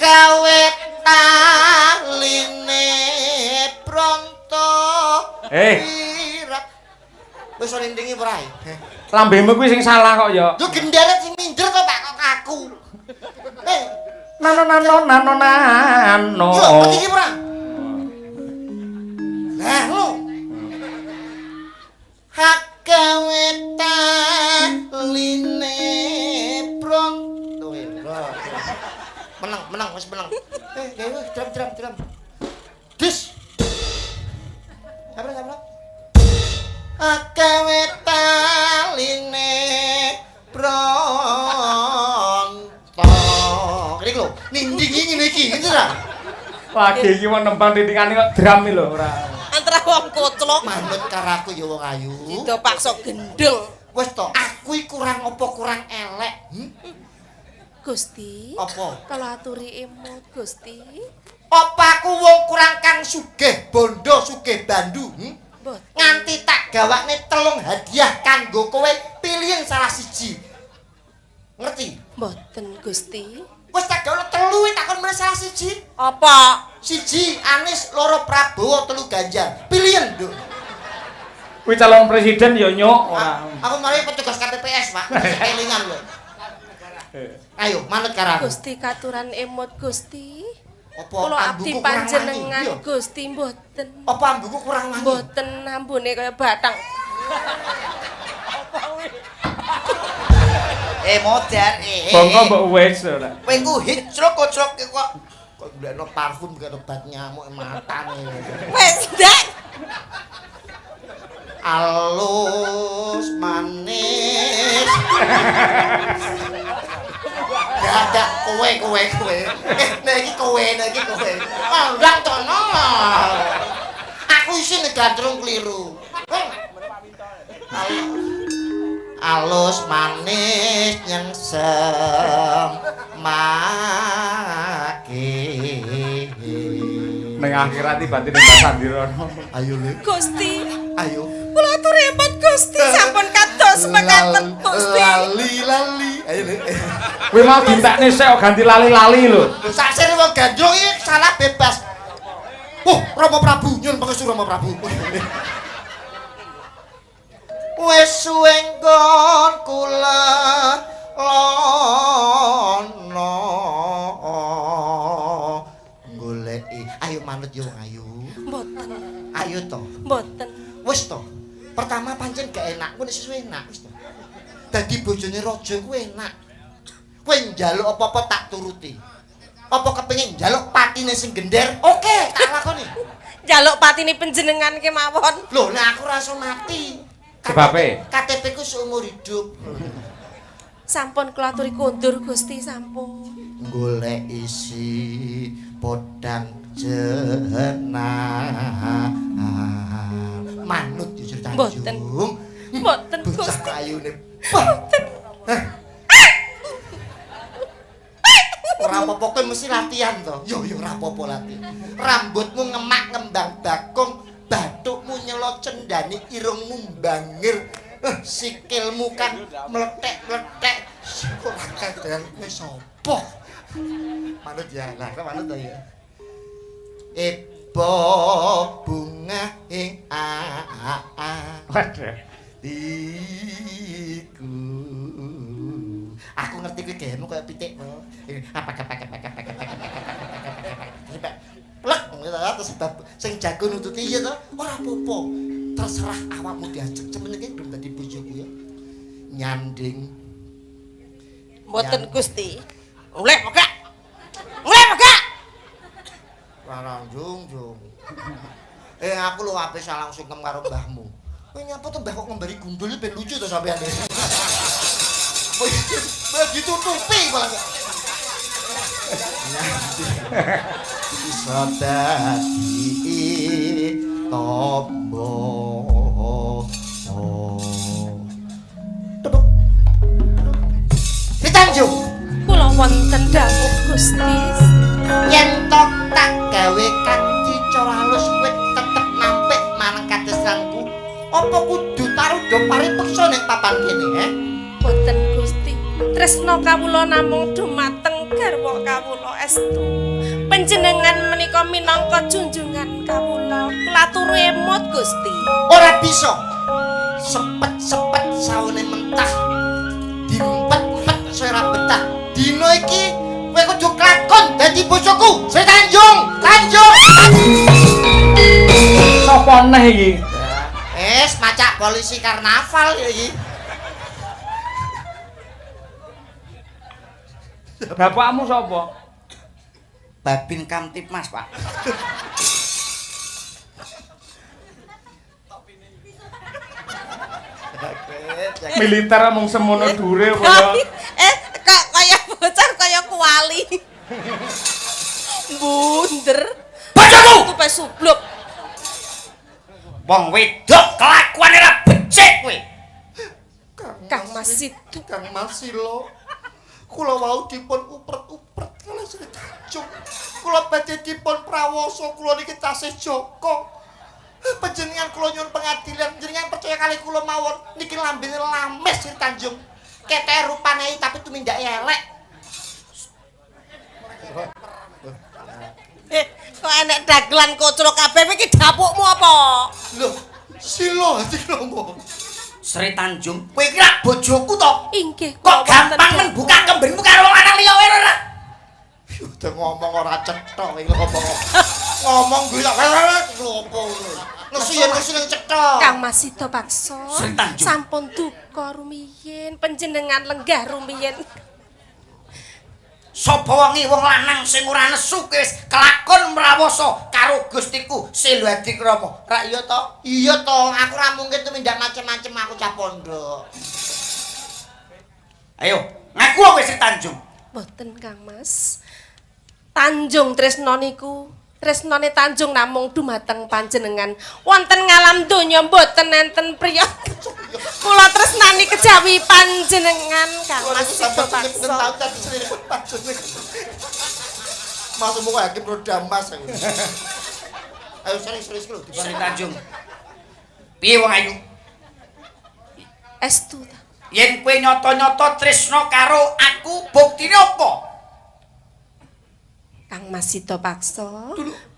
Gawe taline pronto. Eh. Wirat. Wis ora ndingi ora? Lambemu kuwi sing salah kok ya. Yo genderet sing minder kok Pak kok aku. Nano nano nano nano. Yo iki ora? Lah lho. Hak gawe taline pronto. Menang, menang, wis menang. Gawe drum drum drum. Dis. Sabar, sabar. Gawe taline pronto. Iki lho, nindingi ngene iki, ngene ta? Lagi iki mau nembang titikane kok drum iki lho ora. Antara wong koclok Manut karo aku ya wong ayu. Dida paksa gendeng. Wis to, aku iki kurang apa kurang elek? Gusti. Apa? Kalau aturi emut Gusti. Apa aku wong kurang kang sugih bondo sugih bandu? Mboten. Nganti tak gawakne 3 hadiah kanggo kowe pilihan salah siji. Ngerti? Mboten Gusti. Wis tak gawakne 3 tak kon milih salah siji. Apa? 1 Anies, 2 Prabowo, 3 Ganjar. Pilihan, Nduk. Kuwi calon presiden ya nyuk ora. Aku mari petugas KPPS, Pak. Kelingan lho. Ayo, manut karo aku. Gusti katuran emut Gusti. Apa Kula abdi ambuku kurang wangi? panjenengan Iya. Gusti mboten. Apa ambuku kurang wangi? Mboten ambune kaya batang. Modar. Bongko mbok wis ora. Kowe ku hicruk kocrok kok. Kok golekno parfum gak obat nyamuk matane. Wes ndak. Alus manis. Gak gak kowe kowe kowe. Nek iki kowe, nek iki kowe. Ndang tono. Aku isin gandrung keliru. Alus manis nyengsem maki. Ning akhirat iki batine Mbah Sandirono. Ayo Le, Gusti. ayo. Kula aturi emut Gusti sampun kados mekaten Gusti. Lali lali. Ayo Le. Kuwi mau dintekne sik kok ganti lali-lali lho. Saksene wong gandrung iki salah bebas. Rama Prabu, nyun pangestu Rama Prabu. Wis suwe nggon kula lono goleki. Ayo manut yo wong ayu. Mboten. Ayo to. Mboten. Wis to. Pertama pancen gak enak, kuwi sesuai enak wis to. Dadi bojone raja kuwi enak. Kowe njaluk apa-apa tak turuti. Apa kepengin njaluk patine sing gender? Oke, tak lakoni. Njaluk patine panjenengan kemawon. Lho, nek aku ora iso mati. Sebabe? KTP ku seumur hidup. Sampun kula aturi kondur Gusti sampun. Golek isi podang jenar. Manut jujur Tanjung. Mboten. Mboten Bocah Gusti. ayune. Mboten. Ora apa-apa kowe mesti latihan to. Yo yo ora apa-apa latihan. Rambutmu ngemak ngembang bakung, bathukmu nyelo cendani, irungmu bangir, sikilmu kan mlethek-mlethek. Ora kadean kowe sapa? Manut ya, lah kok manut to ya. Ebo bunga ing a a a. Waduh. Iku. Aku ngerti kuwi gayemu kaya pitik. Apa apa apa apa apa apa apa. Plek terus sebab sing jago nututi ya to ora apa-apa. Terserah awakmu diajeng. Cemen iki belum dadi bojoku ya. Nyanding. Mboten Gusti. Mulih pokok. Mulih pokok. Ora jung jung. Aku lho ape salah sungkem karo mbahmu. Kowe nyapa to mbah kok ngembari gundul ben lucu to sampean. Malah ditutupi malah. Bisa dadi tombo. Tutuk. Sri Tanjung, Kula wonten dawuh Gusti. Yen to tak gawe kanthi cara halus kowe tetep nampik marang kadesranku. Apa kudu taruda paripeksa ning papan kene, he? Boten Gusti. Tresna kawula namung dumateng garwa kawula estu. Panjenengan menika minangka junjungan kawula. Kula turu emut Gusti. Ora bisa. Sepet-sepet saune mentah. Diempet-empet saya ora betah. Dina iki kowe kudu kelakon dadi bojoku. Sri Tanjung, Tanjung. Sapa neh iki? Es macak polisi karnaval ya iki. Bapakmu sapa? Babin Kamtibmas, Pak. Militer mung semono dure apa ya? Kok kaya bocah kaya kuali. Bunder. Bojoku! Tupe subluk. Wong wedok kelakuane ra becik kowe. Kang Mas Situ. Kang Mas Silo. Kula wau dipun upret-upret kalih Sri Tanjung. Kula badhe dipun prawasa kula niki tasih jaka. Panjenengan kula nyuwun pengadilan, jenengan percaya kalih kula mawon niki lambene lames Sri Tanjung. Keteke rupane tapi tumindake elek. Kok enek dagelan kocrok kabeh iki dapukmu apa? Lho, Silo ati ngomong. Sri Tanjung, kowe iki rak bojoku to? Inggih. Kok gampang men buka kembenmu karo wong lanang liya wae ora? Udah ngomong ora cetha iki ngomong. Ngomong kuwi tak opo ngono. Nesu yen nesu ning cetha. Kang Mas Sida Paksa. Sri Tanjung. Sampun duka rumiyin, panjenengan lenggah rumiyin. Sapa wonge wong lanang sing ora nesu kowe wis kelakon mrawasa karo Gustiku Selo Adikrama. Rak iya to? Iya to, aku ora mungkin tumindak macem-macem aku cah pondok. Ayo, ngaku kowe Sri Tanjung. Mboten Kang Mas. Tanjung tresna niku, tresnane Tanjung namung dumateng panjenengan. Wonten ngalam donya mboten enten priya. Kula tresnani kejawi panjenengan Kang Mas Sida Paksa. Masuk muka hakim roda emas aku. Ayo serius-serius lho Sri Tanjung. Piye wong ayu? Estu ta. Yen kowe nyata-nyata tresna karo aku, buktine apa? Kang Mas Sida Paksa,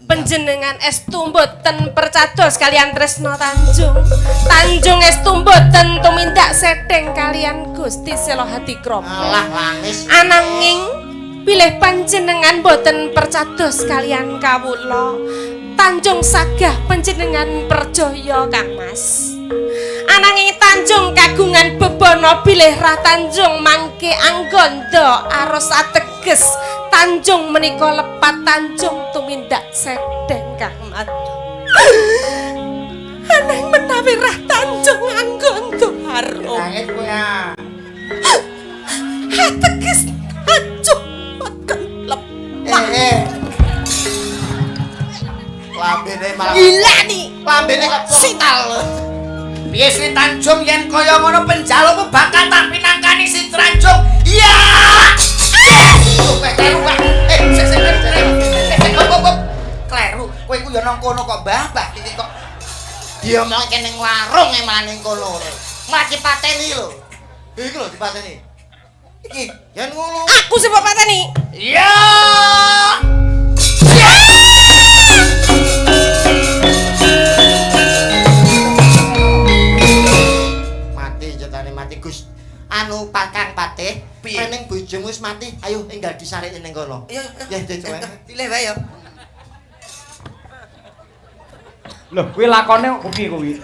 panjenengan estu mboten percados kalian tresna Tanjung. Tanjung estu mboten tumindak sedeng kalian Gusti Selo Hadikrama. Alah langis. Ananging bilih panjenengan mboten percados kalian kawula, Tanjung sagah panjenengan percaya Kang Mas. Ananging Tanjung kagungan bebana bilih Rah Tanjung mangke anggondo aros ateges Tanjung menika lepat Tanjung tumindak sedeng Kang Mas. Ananging menawi Rah Tanjung anggondo aros Nangis kowe ah. ateges Tanjung boten lepat. Lambene malah Gila nih. Lambene kok portal. Piye Sri Tanjung yen kaya ngono penjalukmu bakal tak pinangkani Sri Tanjung. Iya. Kleru, Pak. Sik sik sik. Kleru. Kowe iku ya nang kono kok mbah-mbah iki kok. Diomongke ning warung e malah ning kono. Malah dipateni lho. Iki lho dipateni. Iki. Yen ngono. Aku sing mbok pateni. Iya. Mati jatane mati Gus. Anu Pakang Patih, rening bojomu wis mati, ayo enggal disareke ning kono. Iya, Ya, coba. Pilih wae ya. Lho, kuwi lakone piye kuwi?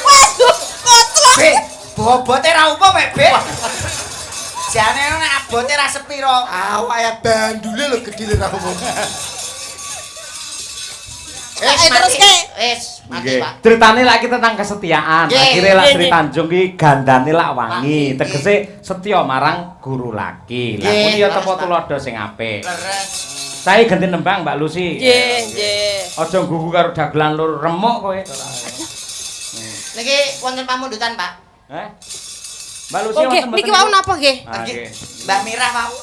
Waduh, koclok. Be, bobote ra umum e, Be. Jane nek abote ra sepiro. Awake bandule lho gedhe lho ra umum. Ayo terus ke. Wis. Nggih. Critane lak iki tentang kesetiaan. Akhire lak Sri Tanjung ki gandane lak wangi, tegese setya marang guru laki. Lah kuwi ya tepa tuladha sing apik. Leres. Saya ganti nembang Mbak Lucy. Nggih, nggih. Aja nggugu karo dagelan lur remuk kowe. Niki wonten pamundutan, Pak. Heh. Mbak Lucy Oh nggih, wonten niki wau napa nggih? Ah, nggih. Mbak Mirah wau.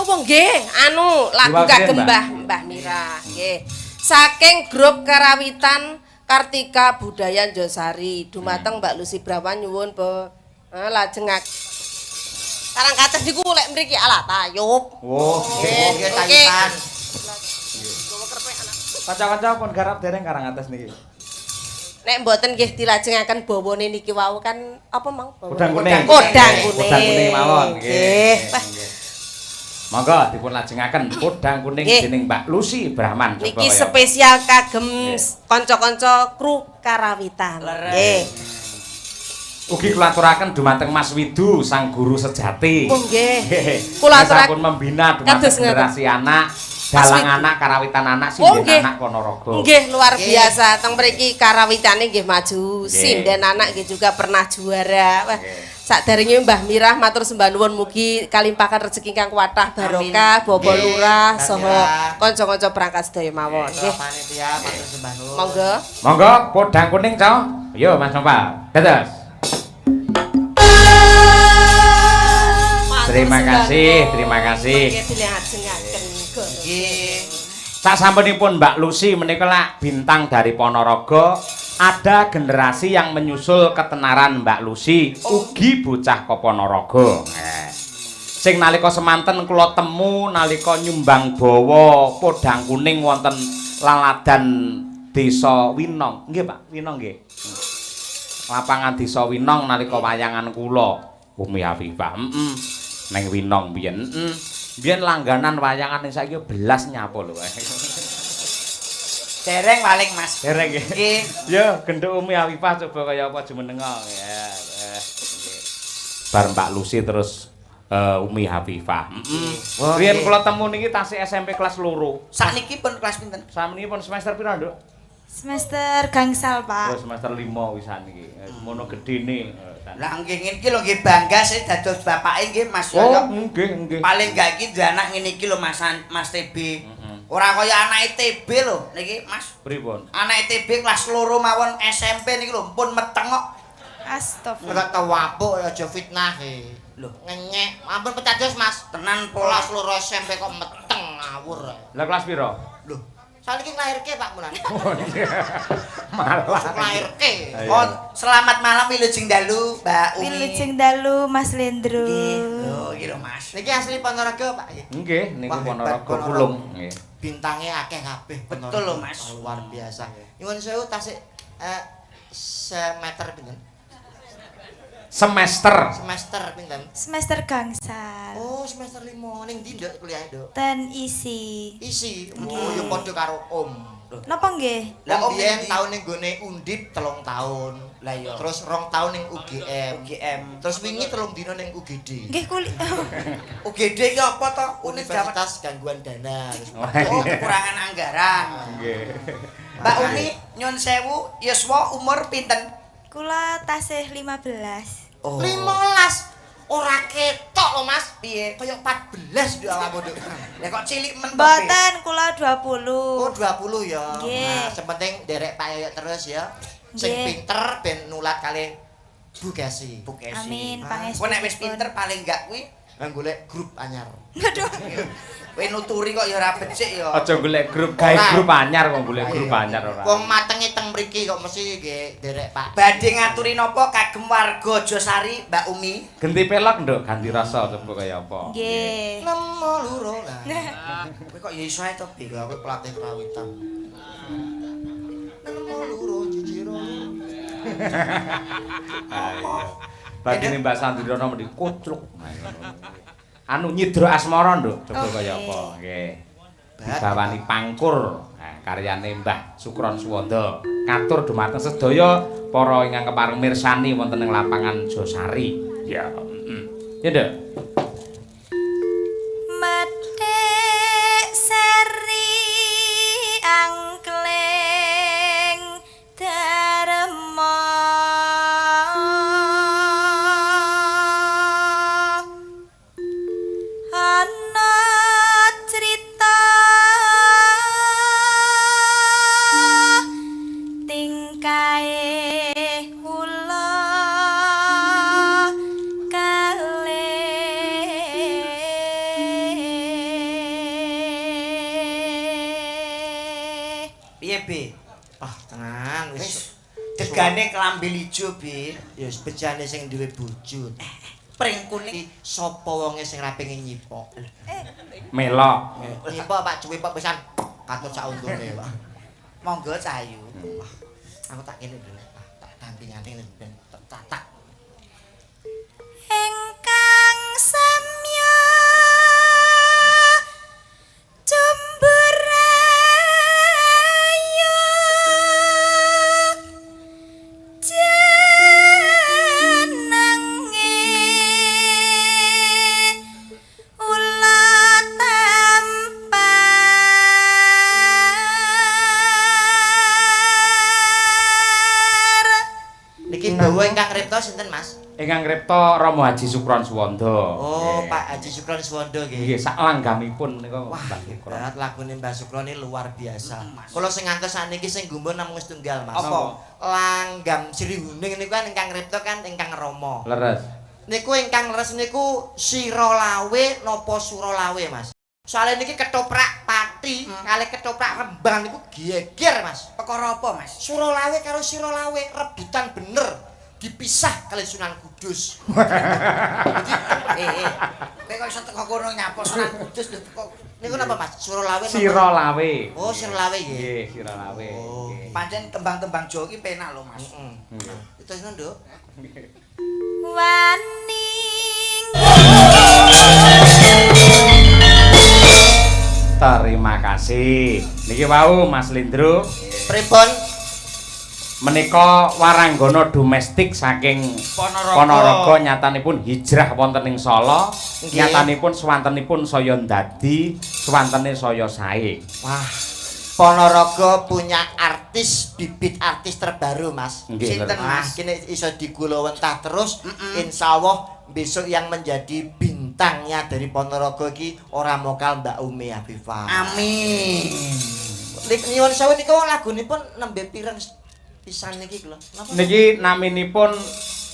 Oh nggih, anu lagu kagem Mbah Mirah nggih. Saking grup Karawitan Kartika Budaya Josari dumateng Mbak Lucy Brawan nyuwun lajeng Karangkates niku lek mriki ala tayub. Oh, nggih, nggih tayuban. Kanca-kanca pun garap dereng Karangates niki. Nek mboten nggih dilajengaken bawane niki wau kan apa mang? Podang kuning. Podang kuning. Podang kuning mawon nggih. Nggih. Monggo dipun lajengaken podang kuning dening Mbak Lucy Brahman. Niki spesial kagem kanca-kanca kru Karawitan. Nggih. Ugi kula aturaken dumateng Mas Widu sang guru sejati. Oh nggih. Kula aturaken membina dumateng generasi anak, dalang anak, karawitan anak, sinden anak Ponorogo. Nggih, luar biasa. Teng mriki karawitane nggih maju, sinden anak nggih juga pernah juara. Wah, sakderenge Mbah Mirah matur sembah nuwun mugi kalimpahan rezeki ingkang kathah barokah, bapa lurah saha kanca-kanca perangkat sedaya mawon. Nggih. Panitia matur sembah nuwun. Monggo. Monggo podang kuning, Cok. Yo Mas Nopal. Dados. Terima kasih, terima kasih. Sak sampunipun Mbak Lucy menika lak bintang dari Ponorogo, ada generasi yang menyusul ketenaran Mbak Lucy, ugi bocah ke Ponorogo. Sing nalika semanten kula temu nalika nyumbang bawa podang kuning wonten laladan Desa Winong. Nggih, Pak, Winong nggih. Lapangan Desa Winong nalika wayangan kula Umi Afifah. Neng Winong biyen. Biyen langganan wayangan ning saiki belas nyapa lho. Dereng paling Mas. Dereng nggih. Nggih. Yo genduk Umi Afifah coba kaya apa jumenenga. Ya. Nggih. Bar Mbak Lucy terus Umi Afifah. Riyen kula temu niki tasih SMP kelas 2. Sakniki pun kelas pinten? Sakniki pun semester pira, Nduk? Semester gangsal, Pak. Oh, semester 5 wisan iki. Mono gedene. Lah nggih ngene iki lho nggih bangga sih dados bapake nggih Mas Yoyo. Oh, nggih, nggih. Paling gak iki duwe anak ngene iki lho Mas Mas TB. Ora kaya anake TB lho niki Mas. Pripun? Anake TB kelas 2 mawon SMP niki lho pun meteng kok. Astagfirullah. Ora tawapuk aja fitnah e. Lho, ngenyek. Ampun pecados Mas. Tenan pola kelas 2 SMP kok meteng ngawur. Lah kelas pira? Lho, saiki nglairke Pak Mulan. Oh iya. Malah nglairke. Oh, selamat malam wilujeng dalu Mbak Umi. Wilujeng dalu Mas Lendro. Nggih. Lho, iki lho Mas. Niki asli Ponorogo Pak nggih. Nggih, niku Ponorogo Pulung nggih. Bintange akeh kabeh Ponorogo. Betul lho Mas. Luar biasa. Nyuwun sewu tasik semeter pinten? Semester. Semester pinten? Semester gangsal. Oh, semester 5. Ning ndi Nduk kuliah, Nduk? Ten isi. Isi. Oh, ya padha karo Om. Napa nggih? Lah Om biyen taun ning gone Undip 3 tahun. Lah iya. Terus 2 tahun ning UGM. UGM. Terus wingi 3 dina ning UGD. Nggih kuliah. UGD ki apa to? Universitas Gangguan Dana. Oh, kekurangan anggaran. Nggih. Mbak Umi nyun sewu yuswa umur pinten? Kula tasih 15. Oh. 15 ora ketok lho Mas. Piye? Kaya 14 nduk awakmu nduk. Lah kok cilik men to? Mboten, kula 20. Oh, 20 ya. Nggih. Nah, sing penting nderek Pak Yoyok terus ya. Sing pinter ben nulat kalih Bu Kesi. Bu Kesi. Amin, pangestu. Kowe nek wis pinter paling gak kuwi Lah golek grup anyar. Aduh. Kowe nuturi kok ya ora becik ya. Aja golek grup, gawe grup anyar kok golek grup anyar ora. Wong matenge teng mriki kok mesti nggih nderek Pak. Badhe ngaturi napa kagem warga Josari Mbak Umi? Genti pelok nduk, ganti rasa coba kaya apa. Nggih. Nemo loro lah. Kowe kok ya iso ae to, Bi. Lha kowe pelatih karawitan. Nemo loro jujur. Badine Mbak Sandriana mendhi kocluk. Anu Nyidra Asmara nduk, coba kaya apa. Nggih. Dibawani Pangkur, nah, karyane Mbah Sukron Suwanda. Katur dumateng sedaya para ingkang kepareng mirsani wonten ing lapangan Josari. Ya, heeh. Ya, Nduk. Methik seri angkling Be? Ah, tenan wis. Degane klambi ijo, Be. Ya wis bejane sing duwe bojo. Pring kuning. Iki sapa wonge sing ra pengen nyipok? Melok. Nyipok Pak cuwi Pak pisan katut sak untune, Pak. Monggo Cahayu. Aku tak kene dulu. Ah, tak dampingane ben tak. Ingkang samya cumburayu jenenge ula tampar. Niki bawa ingkang ripta sinten, Mas? Ingkang ripta Rama Haji Sukron Suwanda. Oh, Nggih. Pak Haji Sukron Suwanda nggih. Nggih, sak langgamipun nika Wah, Mbah Sukron. hebat lagune Mbah Sukron ini luar biasa. Mas. Kula sing ngantos sakniki sing gumun namung setunggal, Mas. Apa? Langgam Sri Huning niku kan ingkang ripta kan ingkang Rama. Leres. Niku ingkang leres niku Siralawe napa Suralawe, Mas? Soalnya niki ketoprak Pati kalih ketoprak Rembang niku geger, Mas. Perkara apa, Mas? Suralawe karo Siralawe rebutan bener. Dipisah kalih Sunan Kudus. Eh, eh. Kowe kok iso teko kono nyapa Sunan Kudus lho teko. Niku napa, Mas? Suralawe napa? Siralawe. Oh, Siralawe nggih. Nggih, Siralawe. Oh. Nggih. Pancen tembang-tembang Jawa iki penak lho, Mas. Heeh. Nggih. Itu Nduk. Wani. Terima kasih. Niki wau Mas Lindro Pripun? menika waranggana domestik saking Ponorogo. Ponorogo nyatanipun hijrah wonten ing Solo, Nggih. nyatanipun swantenipun saya ndadi, swantene saya sae. Wah, Ponorogo punya artis, bibit artis terbaru, Mas. Nggih, Sinten, leres. Wah, Mas? kini iso digulawentah terus. Insya Allah besok yang menjadi bintangnya dari Ponorogo iki ora mokal Mbak Umi Afifah. Amin. Lik nyuwun sewu niku lagunipun nembe pireng pisan niki lho. Napa? Niki naminipun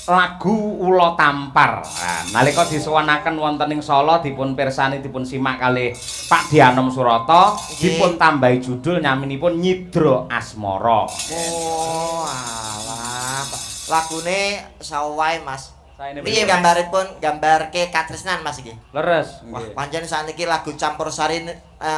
lagu Ula Tampar. Nah, nalika disuwunaken wonten ing Solo dipun pirsani dipun simak kalih Pak Dianom Surata, Nggih. dipun tambahi judul naminipun Nyidra Asmara. Oh, alah. Lagune sawae, Mas. Saene Piye Mas? gambaripun gambarke katresnan Mas iki? Leres. Wah, pancen sakniki lagu campur sari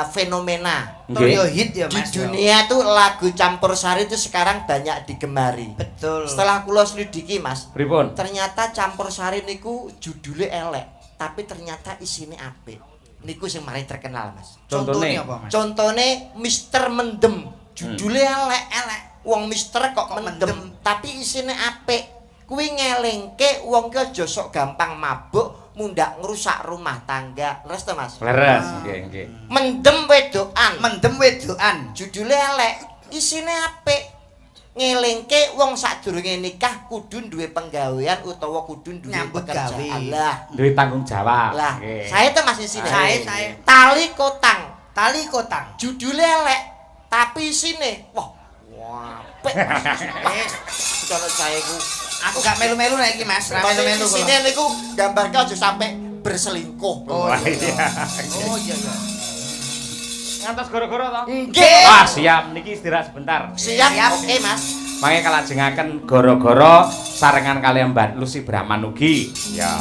fenomena. Tur yo hit ya, Di Mas. dunia tuh lagu campur sari itu sekarang banyak digemari. Betul. Setelah kula selidiki, Mas, Pripun? ternyata campur sari niku judulnya elek, tapi ternyata isine apik. Niku sing mari terkenal, Mas. Contone. Contohnya apa, Mas? Contone Mister Mendem, judulnya elek, Elek. Wong Mister kok, Kok mendem, mendem. tapi isine apik. Kuwi ngelingke wong ki aja sok gampang mabuk, mundak ngrusak rumah tangga. Leres to, Mas? Leres, nggih, nggih. Mendem wedokan. Mendem wedokan. Judulnya elek, isine apik. Ngelingke wong sadurunge nikah kudu duwe penggawean utawa kudu duwe Nyambut pekerjaan. gawe. Lah, Duwe tanggung jawab. lah. Nggih. Saya tuh Mas isine. Sae, sae. Tali kotang. Tali kotang. Judulnya elek, tapi isine wah, wah, apik. Wis, Cara saya ku. aku gak melu-melu nek iki, Mas. Ra melu-melu kula. Isine niku gambarke aja sampai berselingkuh. Oh Wah, iya. iya. Oh iya iya. Ngantos goro-goro to? Nggih. Wah, siap. Niki istirahat sebentar. Siap, Siap. oke Mas. Mangke kalajengaken goro-goro sarengan kaliyan Mbak Lucy Brahman ugi. Ya.